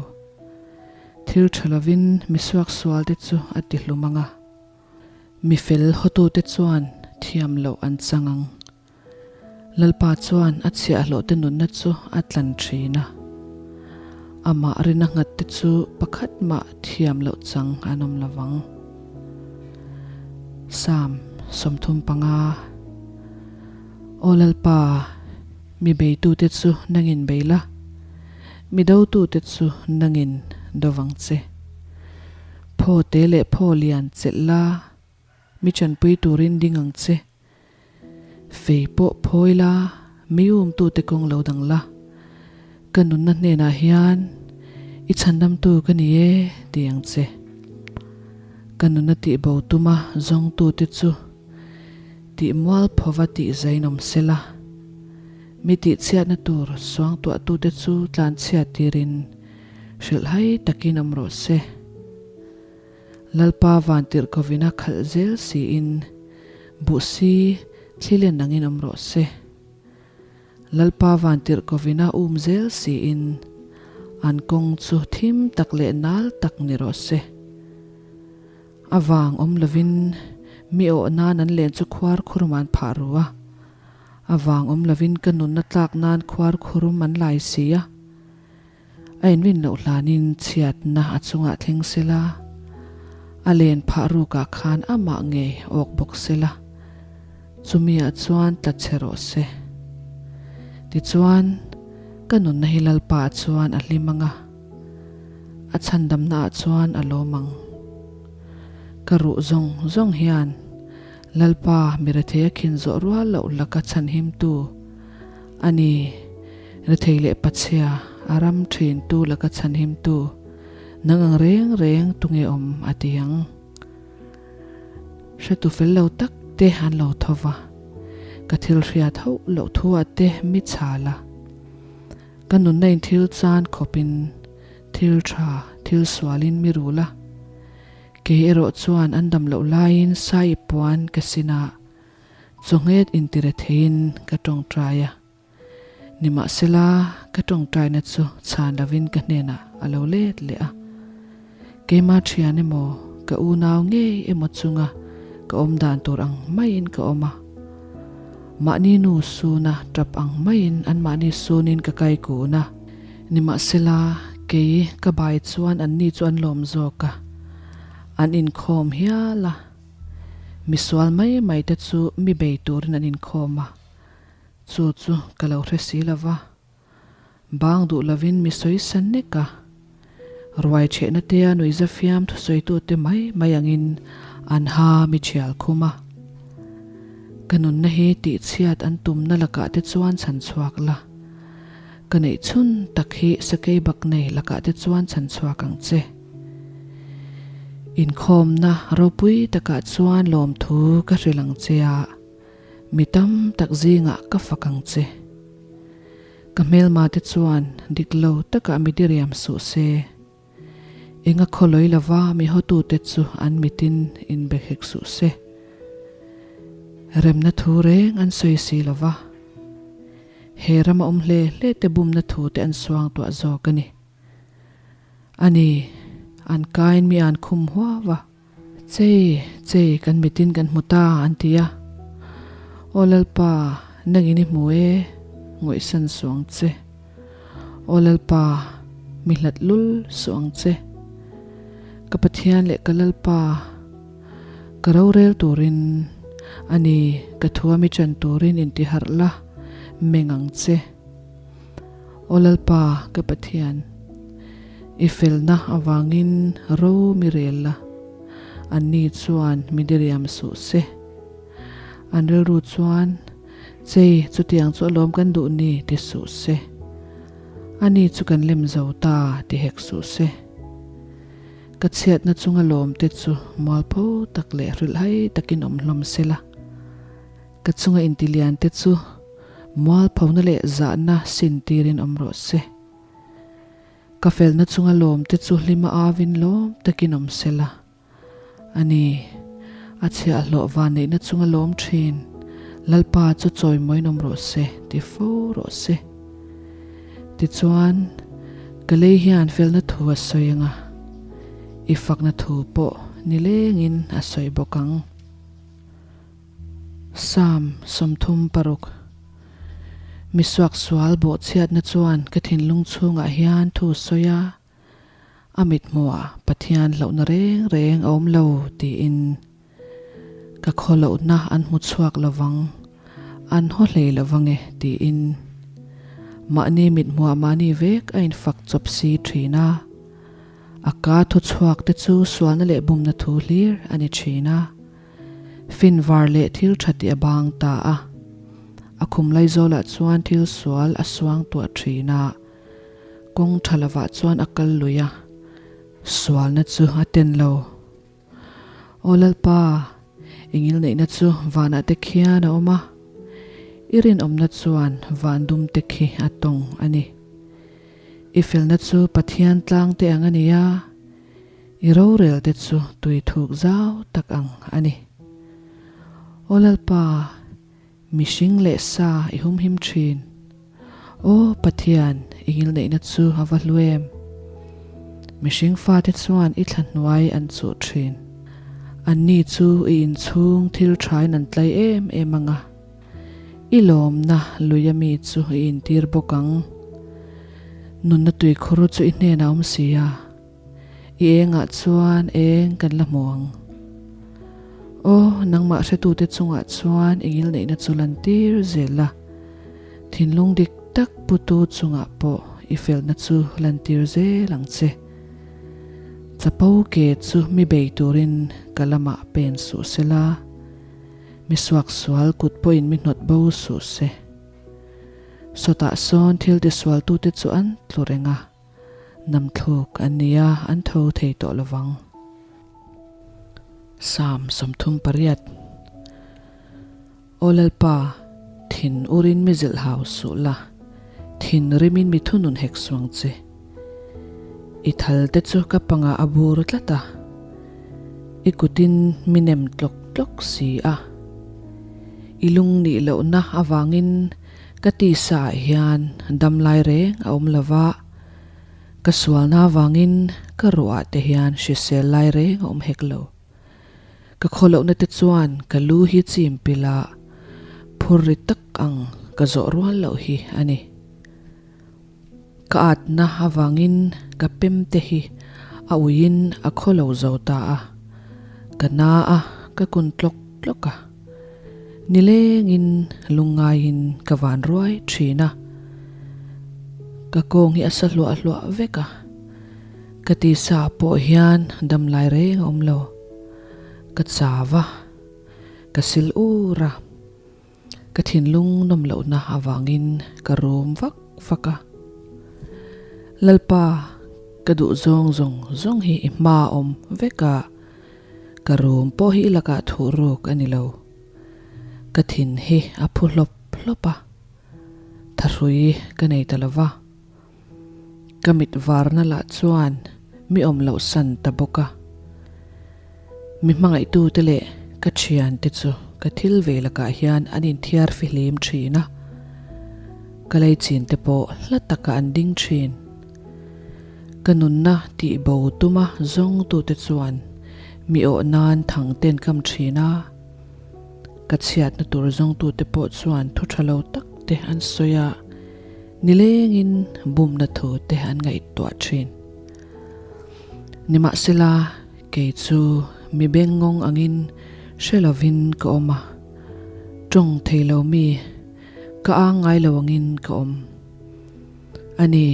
Thil tha lovin mi suaksual te chu a ti hlum ang a, mi fel hawtute chuan thiam loh an chang ang. Lalpa chuan a chhiahhlawhte nunna chu a tlan thin a, amah rina nghat te chu pakhat mah thiam loh chang an awm lo vang. Psalm 35 Aw Lalpa, mi beitute chu nangin bei la, Mi dotute chu nangin do vang che. Phaw te leh phaw lian chelh la, mi chanpui turin ding ang che. Fei pawh phawi la, mi umtute kawng lo dang la. Ka nunna hnenah hian i chhandamtu ka ni e ti ang che. Ka nunna tihbo tuma zawngtute chu tih mual phova tih zainawm sela. Mi tihchhiatna tur suangtuahtute chu tlanchhiat tirin hrilhhai takin awm rawh se. Lalpa vantirhkovina khalh zel siin buhsi thlilen angin awm rawh se. Lalpa vantirhkovina um zel siin an kawng chu thim tak leh nal tak ni rawh se. A vang awm lovin mi awh nan an len chu khuar khurum an phah ru a. A vang awm lovin ka nunna tlak nan khuar khurum an lai si a. A inrin loh hlanin chhiatna a chungah thleng sela, a len phah rukah khan amah ngei awk bawk sela, chumi ah chuan tla che rawh se. Tichuan, ka nunna hi Lalpa ah chuan a hlim ang a, a chhandamna ah chuan a lawm ang. Ka ruh zawng zawng hian Lalpa, mi rethei a khin zawh rual loh laka chhanhimtu a ni. Rethei leh pachhia, a ram thintu laka chhanhimtu, nang ang reng reng tunge awm a ti ang. Hretu fel lo tak te an lo tho va, ka thil hriat hauh loh thu ah te mi chhal a. Ka nunna in thil chan khawpin thil tha, thil sualin mi rul a. Kei erawh chuan an dam loh laiin sai puan ka sin a, chawnghet intire theiin ka tawngtai a. Nimahsela, ka tawngtaina chu chhan lovin ka hnenah a lo let leh a. Keima thian emaw, ka unau ngei emaw chunga ka awm dan tur ang maiin ka awm a. Mahni nu suna tap ang maiin anmahni sunin ka kai kun a. Nimahsela, kei ka bai chuan anni chu an lawm zawk a, an inkhawm hial a. Misual mai mai te chu mi bei turin an inkhawm a, chu chu ka lo hre si lo va. Bang duh lovin mi sawi sa nek a. Ruai chhehna tea nuihza fiam thusawitute mai mai angin an ha mi thial khum a. Ka nunna hi tihchhiat an tumna lakah te chuan chhan chhuak la. Ka neih chhun tak hi sakei bak nei lakah te chuan chhan chhuak ang che. Inkhawmna ropui takah chuan lawmthu ka hrilh ang che a, mi tam tak zingah ka fak ang che. Ka hmelma te chuan dik lo takah mi diriam suh se. Enga khawlawi lova mi hotute chu an mitin inbe hek suh se. Remna thu reng an sawi si lova. He rama awm hle hle te bumna thu te an suang tuah zawk a ni. A ni, an kain mi an khum huau a. Chei, chei, kan mitin kan hmu ta, an ti a. Aw Lalpa, nangin i hmu e, ngawihsan suh ang che. Aw Lalpa, mi hlat lul suh ang che. Ka Pathian leh ka Lalpa, ka rorel turin, a ni, ka thua mi chan turin intiharh la, meng ang che. Aw Lalpa, ka Pathian, i felna avangin ro mi rel la, anni chuan mi diriam suh se. An rilru chuan, Chei, chutiang chu alawm kan duh ni, ti suh se. Ani chu kan lem zo ta, ti hek suh se. Ka chhiatna chunga lawmte chu mualpho tak leh hrilhhai takin awm hlawm se la. Ka chunga intiliante chu mualphona leh zahna sin tirin awm rawh se. Ka felna chunga lawmte chu hlima avin lawm takin awm se la. A ni, a chhiahhlawh vanneihna chunga lawm thin Lalpa chu chawimawiin awm rawh se ti fo rawh se. Tichuan, ka lei hian felna thu a sawi ang a, i fakna thu pawh nilengin a sawi bawk ang. Psalm 36 Mi suaksual bawhchhiatna chuan ka thinlung chhungah hian thu sawi a, a mithmuhah Pathian hlauhna reng reng a awm lo tiin ka khawlohna an hmu chhuak lovang, an haw hlei lovang e tiin mahni mithmuhah mahni vek a infak chawp si thin a, a ka thuchhuak te chu sualna leh bumna thu hlir a ni thin a. Finvar leh thil tha tih a bang ta a. A khum Laizawlah chuan thil sual a suang tuah thin a, kawng tha lovah chuan a kal lui a, sualna chu a ten lo. Aw Lalpa, i ngilneihna chu vanah te khian a awm a, i rinawmna chuan van dum te khi a tawng a ni. I felna chu Pathian tlang te ang a ni a, I rorel te chu tui thuk zau tak ang a ni. Aw Lalpa, mihring leh sa i humhim thin. Aw Pathian, i ngilneihna chu a va hlu em! Mihring fate chuan i thla hnuai an chuh thin. Anni chu i inchhung thil thain an tlai em em ang a. I lawmna lui a mi chu i intir bawk ang. Nunna tuikhur chu i hnenah a awm si a. I engah chuan eng kan la hmu ang? Aw, nangmah hretute chungah chuan i ngilneihna chu lantir zel la, thinlung dik tak putu chungah pawh i felna chu lantir zel ang che. Chapo ke chu mi bei turin ka lamah pen suh se la, mi suaksual kut pawhin mi hnawt bo suh se. Sawtah sawn thil tisualtute chu an tlu reng a. Namthluk an ni a, an tho thei tawh lovang. Psalm 38 Aw Lalpa, thin urin mi zilh hau suh la, thin rimin mi thunun hek suang che. I thal te chu ka pangah a bur tlat a, i kutin mi nem tlawk tlawk si a. I lung nih lohna avangin Ka tisa ah hian damlai reng a awm lova, ka sualna avangin ka ruah te hian hrisel lai reng a awm hek lo. Ka khawlohna te chuan ka lu hi chim pilh a, phur ri tak ang ka zawh rual loh hi a ni. Ka atna avangin ka pem te hi a uiin a khawlo zo ta a, ka na a, ka kun tlawk tlawk a. Nilengin lungngaiin ka van ruai thin a. Ka kawng hi a sa hluah hluah vek a, ka tisa pawh hian damlai reng a awm lo. Ka chau a, ka sil ur a, ka thinlung nawm lohna avangin ka rum vak vak a. Lalpa, ka duh zawng zawng zawng hi i hma awm vek a, ka rum pawh hi i lakah thuh ruk a ni lo. Ka thin hi a phu hlawp hlawp a. Thahrui ka nei ta lo va, ka mit varna lah chuan mi awm loh san ta bawk a. Mi hmangaihtute leh ka thiante chu ka thil ve lakah hian an inthiar fihlim thin a, ka leichinte pawh hla takah an ding thin. Ka nunna tih bo tuma zawngtute chuan mi awh nan thang ten kam thin a. Ka chhiatna tur zawngtute pawh chuan thu tha lo tak te an sawi a, nilengin bumna thu te an ngaihtuah thin. Nimahsela, kei chu mi bengngawng angin hre lovin ka awm a, tawng thei lo mi ka ang ngai lo angin ka awm. A ni,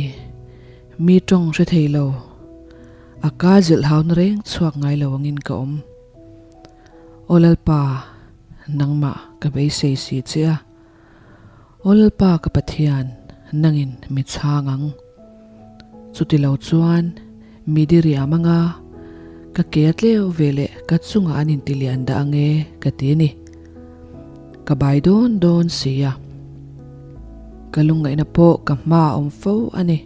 mi tawng hre thei lo, a ka zilh hauna reng chhuak ngai lo angin ka awm. Aw Lalpa, nangmah ka beisei si che a. Aw Lalpa ka Pathian, nangin mi chhang ang. Chuti lo chuan mi diriam anga ka ke a tleu ve leh ka chungah an inti lian dah ange ka ti a ni. Ka bai dawn dawn si a. Ka lungngaihna pawh ka hma a awm fo a ni.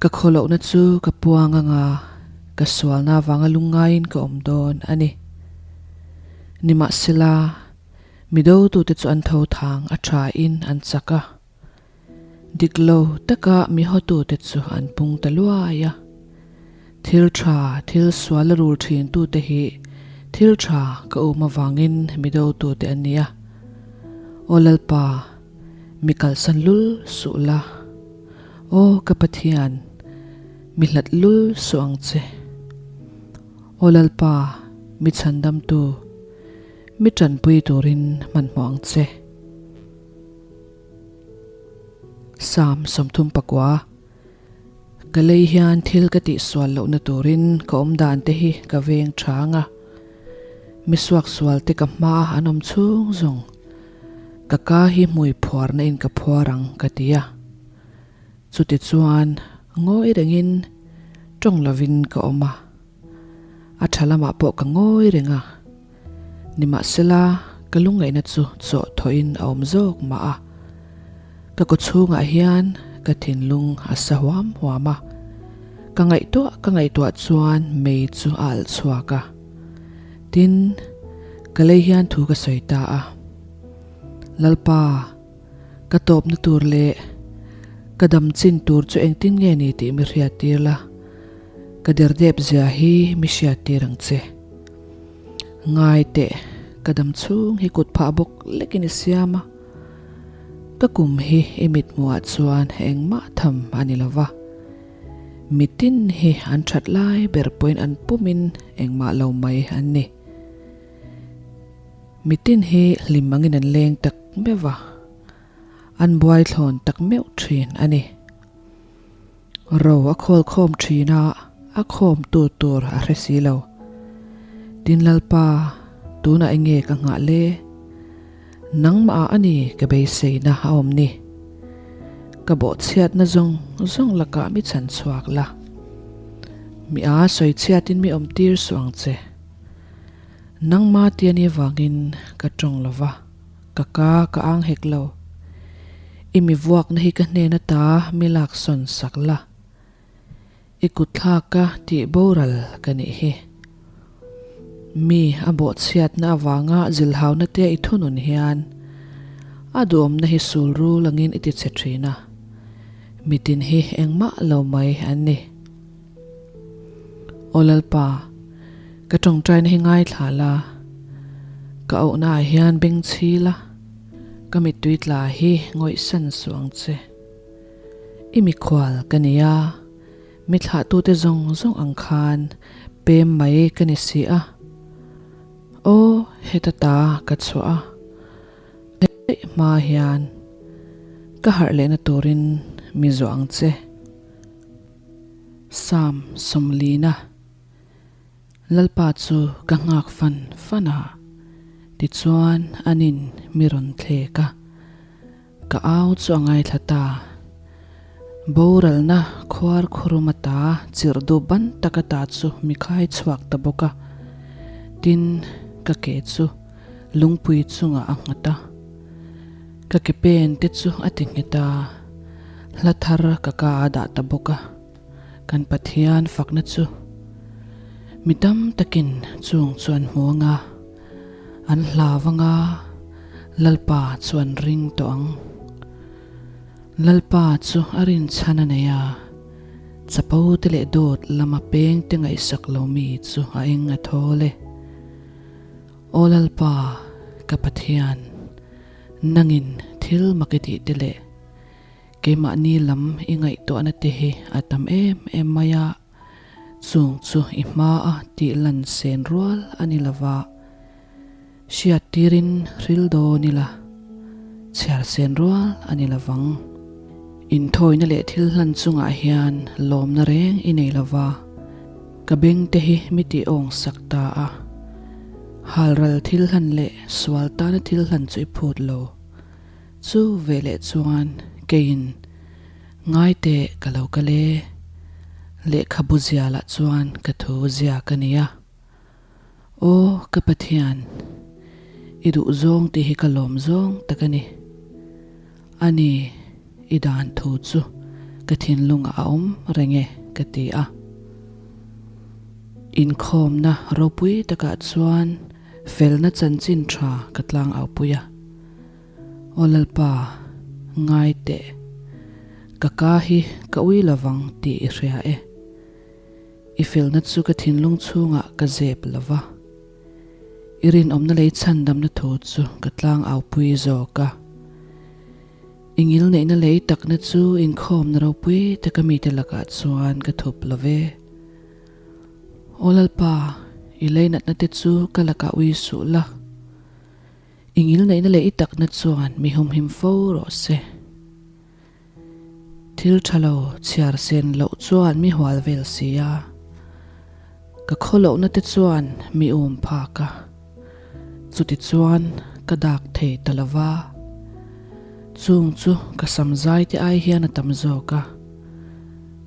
Ka khawlohna chu ka puang anga ka sualna avanga lungngaiin ka awm dawn a ni. Nimahsela, mi dotute chu an tho thang a thain an chak a, dik lo taka mi hawtute chu an pung ta luai a. Thil tha, thil sual a rul thintute hi thil tha ka um avangin mi dotute an ni a. Aw Lalpa, mi kalsan lul suh la. Aw ka Pathian, mi hlat lul suh ang che. Aw Lalpa, mi chhandamtu, mi tanpui turin hmanhmawh ang che. Psalm 34 Ka lei hian thil ka tihsual lohna turin ka awm dan te hi ka veng thang a, mi suaksual te ka hma an awm chhung zawng. Ka ka hi hmui phuarna in ka phuar ang ka ti a. Chuti chuan ngawi rengin tawng lovin ka awm a. A tha lamah pawh ka ngawi reng a. Nimahsela ka lungngaihna chu chawh thawhin a awm zawk mah a. Ka kawchhungah hian ka thinlung a sa huam huam a. Ka ngaihtuah ka ngaihtuah chuan mei chu a alh chhuak a. Tin, ka lei hian thu ka sawi ta a. Lalpa, ka tawpna tur leh ka dam chin tur chu engtin nge ni tih mi hriattir la, ka derdep zia hi mi hriattir ang che. Ngai teh, ka dam chhung hi kut phah bawk lekin i siam a, ka kum hi i mithmuhah chuan engmah tham a ni lo va. Mitin hi an that lai ber pawhin an pumin engmah lo mai an ni. Mitin hi hlim angin an leng tak meuh va, an buai thlawn tak meuh thin a ni. Ro a khawl khawm thin a, a khawm tu tur a hre si lo. Tin Lalpa, tunah enge ka nghah le? Nangmah ah a ni ka beiseina a awm ni. Ka bawhchhiatna zawng zawng lakah mi chhan chhuak la. Mi a sawi chhiatin mi awm tir suh ang che. Nangma ti a nih vangin ka tawng lo va, ka ka ka ang hek lo. I mi vuakna hi ka hnen ata mi laksawn sak la. I kutthlaka tih boral ka nih hi. Mi a bawhchhiatna avanga zilhauna te i thunun hian a duhawmna hi sul rul angin i tichhe thin a, mitin hi engmah lo mai an ni. Aw Lalpa, ka tawngtaina hi ngaithla la, ka auhna ah hian bengchhi la, ka mittui tla hi ngawihsan suh ang che. I mikhual ka ni a, mi thlahtute zawng zawng ang khan pem mai ka ni si a. Aw, heta ta ka chhuah a, hei hma hian ka harh lehna turin mi zawh ang che. Psalm sawmlina Lalpa chu ka nghak fan fan a, tichuan anin mi rawn thlek a. Ka au chu a ngaithla ta. Boralna khuar khurum ata chirh duh ban tak ata chu mi khai chhuak ta bawk a. Tin, ka ke chu lungpui chungah a nghat a. Ka ke pen te chu a ti nghet a, hla thar ka ka a dah ta bawk a. Kan Pathian fakna chu mi tam takin chung chu an hmu anga, an hlau anga, Lalpa chu an ring tawh ang. Lalpa chu a rinchhan a nei a, chapo te leh dawt lama peng te ngaihsak lo mi chu a eng a thawl e. Aw Lalpa, ka Pathian, nangin thil mak i tih te leh Keimahni lam i ngaihtuahna te hi a tam em em mai a, chung chu i hmaa tih lan sen rual a ni lova, hriat tirin hril dawn ila, chhiar sen rual a ni lovang. Inthawina leh thil hlan chungah hian lawmna reng i nei lova, ka beng te hi mi tih awng sak ta a, halral thil hlan leh sual tana thil hlan chu i phut lo. Chu veleh chuan keiin ngai teh ka lo kal e, lehkhabu zialah chuan ka thu ziak a nia. Aw ka Pathian, i duh zawng tih hi ka lawm zawng tak a ni. A ni, i dan thu chu ka thinlungah a awm reng e ka ti a. Inkhawmna ropui takah chuan felna chanchin tha ka tlang aupui a. Aw Lalpa, ngai teh. Ka ka hi ka ui lovang tih i hria e. I felna chu ka thinlung chhungah ka zep lo va. I rinawmna lei chhandamna thu chu ka tlang aupui zawk a. I ngilneihna lei takna chu inkhawmna ropui taka mite lakah chuan ka thup lo ve. Aw Lalpa, i leinatna te chu ka lakah ui suh la. I ngilneihna leh i takna chuan mi humhim fo rawh se. Thil tha lo chhiar sen loh chuan mi hual vel si a, ka khawlohna te chuan mi um phak a, chuti chuan ka dak thei ta lo va. Chung chu ka sam zai te ai hian a tam zawk a,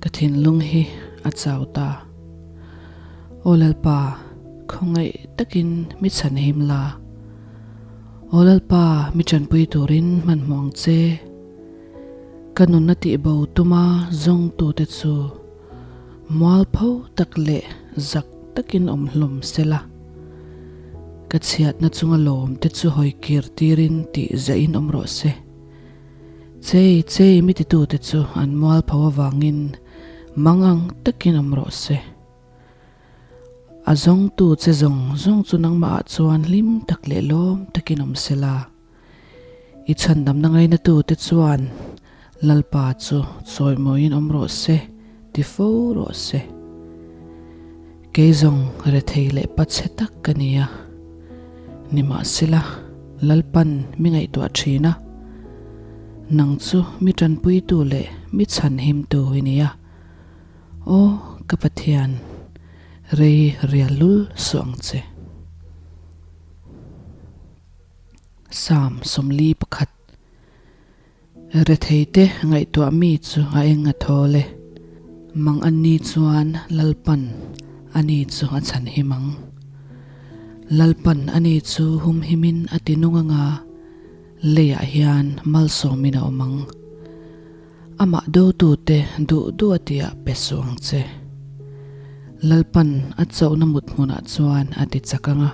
ka thinlung hi a chau ta. Aw Lalpa, khawngaih takin mi chhanhim la. Aw Lalpa, mi tanpui turin hmanhmawh ang che. Ka nunna tihbo tuma zawngtute chu mualpho tak leh zak takin awm hlawm sela. Ka chhiatna chunga lawmte chu hawi kir tirin tih zahin awm rawh se. Chei chei mi titute chu an mualpho avangin mangang takin awm rawh se. A zawngtu che zawng zawng chu nangmahah chuan hlim tak leh lawm takin awm se la. I chhandamna ngainatute chuan Lalpa chu chawimawiin awm rawh se ti fo rawh se. Kei zawng rethei leh pachhe tak ka ni a, nimahsela Lalpan mi ngaihtuah thin a, nang chu mi tanpuitu leh mi chhanhimtu i ni a, aw ka Pathian, rei rial lul suh ang che. Psalm 41. Retheite ngaihtuah mi chu a eng a thawl e. Mang anni chuan Lalpan ani chu a chhan him ang. Lalpan ani chu humhimin a ti nung anga leiah hian malsawmin a awm ang. Amah dotute duh duh a tiah pe suh ang che. Lalpan a chauhna mut hmunah chuan a ti chak anga.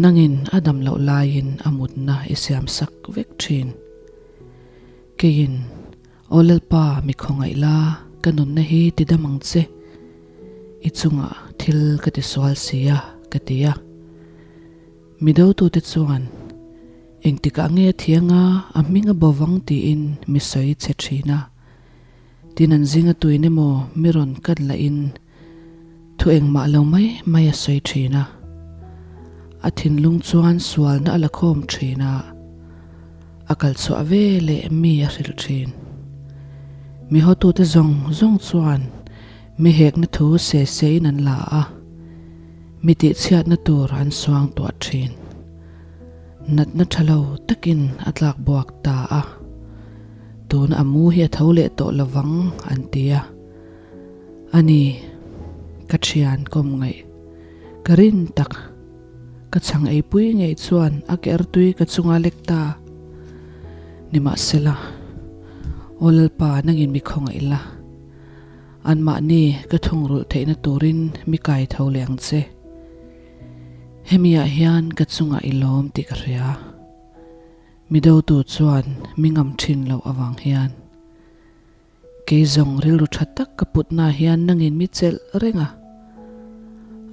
Nangin a dam loh laiin a mutna i siam sak vek thin. Keiin, Aw Lalpa, mi khawngaih la, ka nunna hi ti dam ang che. I chungah thil ka ti sual si a, ka ti a. Mi dotute chuan, Engtikah nge a thiang a, a hming a bovang tiin mi sawi che thin a. Tin an zinga tuin emaw mi rawn kat lahin Thu engmah lo mai mai a sawi thin a, a thinlung chuan sualna a la khawm thin a, a kal chhuah ve leh mi a hrilh thin. Mi hawtute zawng zawng chuan mi hekna thu se sein an la a, mi tihchhiatna tur an suang tuah thin. Natna tha lo takin a tlak buak ta a, tuna a mu hi a tho leh tawh lovang an ti a. A ni, ka thian kawm ngaih ka rin tak. Ka chhang eipui ngei chuan a ke artui ka chunga lek ta. Nimahsela, Aw Lalpa, nangin mi khawngaih la. Anmahni ka thungrulh theihna turin mi kai tho leh ang che. Hemiah hian ka chungah i lawm tih ka hria. Mi dotu chuan mi ngam thin loh avang hian. Kei zawng rilru tha tak ka putna hian nangin mi chelh reng a,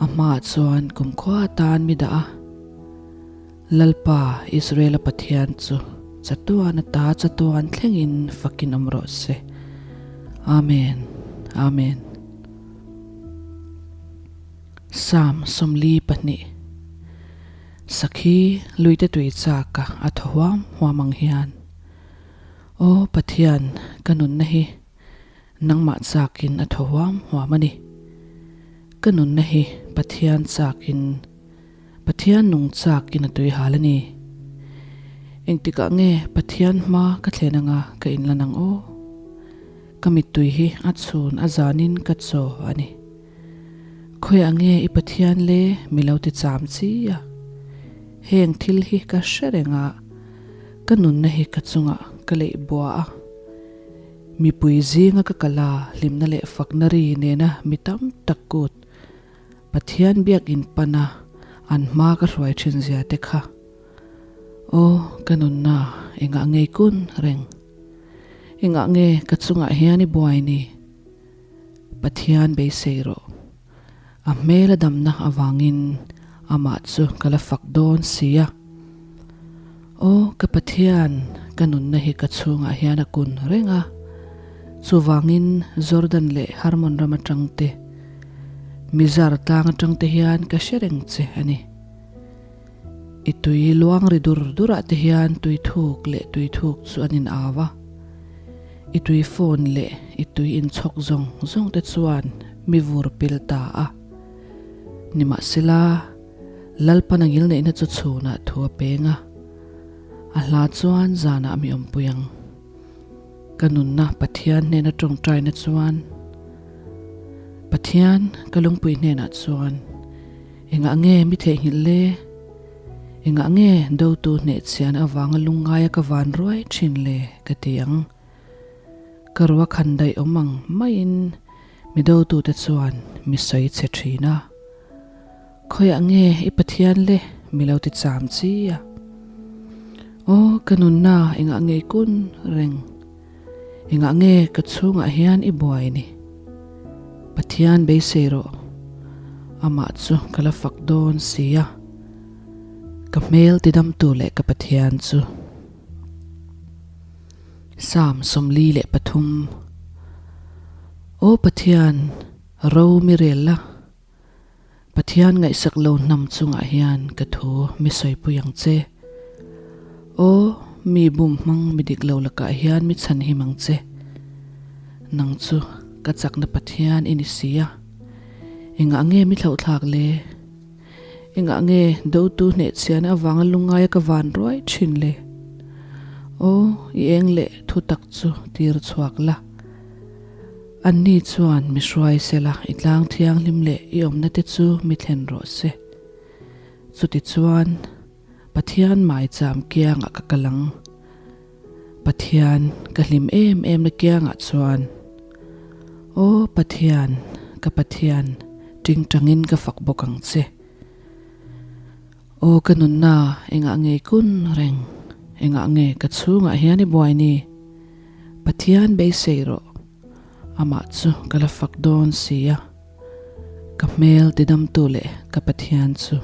a hmaah chuan kumkhua atan mi dah a. Lalpa, Israela Pathian chu chatuan ata chatuan thlengin fakin awm rawh se. Amen. Amen. Psalm 42 Sakhi luite tui chaka a thaw huam huam ang hian. Aw Pathian, ka nunna hi nangmah chakin a thaw huam huam a ni. Ka nunna hi Pathian chakin, Pathian nung chakin a tui hal a ni. Engtikah nge Pathian hma ka thlen anga ka inlan ang aw? Ka mittui hi a chhun a zanin ka chaw a ni. Khawiah nge i Pathian le mi lo ti cham chi a? Heng thil hi ka hre reng a. Ka nunna hi ka chungah ka leih bua a, mipui zinga ka kal a, hlimna leh fakna ri nena mi tam tak kut Pathian biakinn pana an hma ka hruai thin zia te kha. Aw, ka nunna engah ngei kun reng? Engah nge ka chungah hian i buai ni? Pathian beisei rawh. A hmel a damna avangin amah chu ka la fak dawn si a. Aw ka Pathian, ka nunna hi ka chhungah hian a kun reng a, chuvangin Jordan leh Hermon ram atang te, Mizar tlang atang te hian ka hre reng che a ni. I tui luang ri dur durah te hian tui thuk leh tui thuk chu an in au a. I tui phone leh i tui inchhawk zawng zawng te chuan mi vur pil ta a. Nimahsela, Lalpan a ngilneihna chu chhunah thu a peng a, a hla chuan zanah mi awmpui ang. Ka nunna Pathian hnena tawngtaina chuan, Pathian ka lungpui hnenah chuan engah nge mi theihnghilh le? Engah nge dotu hnehchhian avanga lungngaia ka van ruai thin le? ka ti ang. Ka rua khan daih awm ang maiin mi dotute chuan mi sawi chhe thin a. Khawiah nge i Pathian le mi lo ti cham chi a? Aw ka nunna engah nge i kun reng? Engah nge ka chhungah hian i buai ni? Pathian beisei rawh, amah chu ka la fak dawn si a, ka hmel tidamtu leh ka Pathian chu. Psalm 43 Aw Pathian, ro mi rel la. Pathian ngaihsak lo hnam chungah hian ka thu mi sawipui ang che. Aw, mi bum hmang mi dik lo lakah hian mi chhan him ang che. Nang chu ka chakna Pathian i ni si a. Engah nge mi thlauhthlak le? Engah nge dotu hnehchhiahna avanga lungngaia ka van ruai thin le? Aw, i eng leh thu tak chu tir chhuak la. Anni chuan mi hruai sela i tlang thianghlim leh i awmna te chu mi thlen rawh se. Chutichuan, Pathian maicham kiangah ka kal ang. Pathian, ka hlim em em na kiangah chuan. Aw Pathian, ka Pathian, tingtangin ka fak bawk ang che. Aw ka nunna, engah nge i kun reng? Engah nge ka chhungah hian i buai ni? Pathian beisei rawh, amah chu ka la fak dawn si a, ka hmel tidamtu leh ka Pathian chu.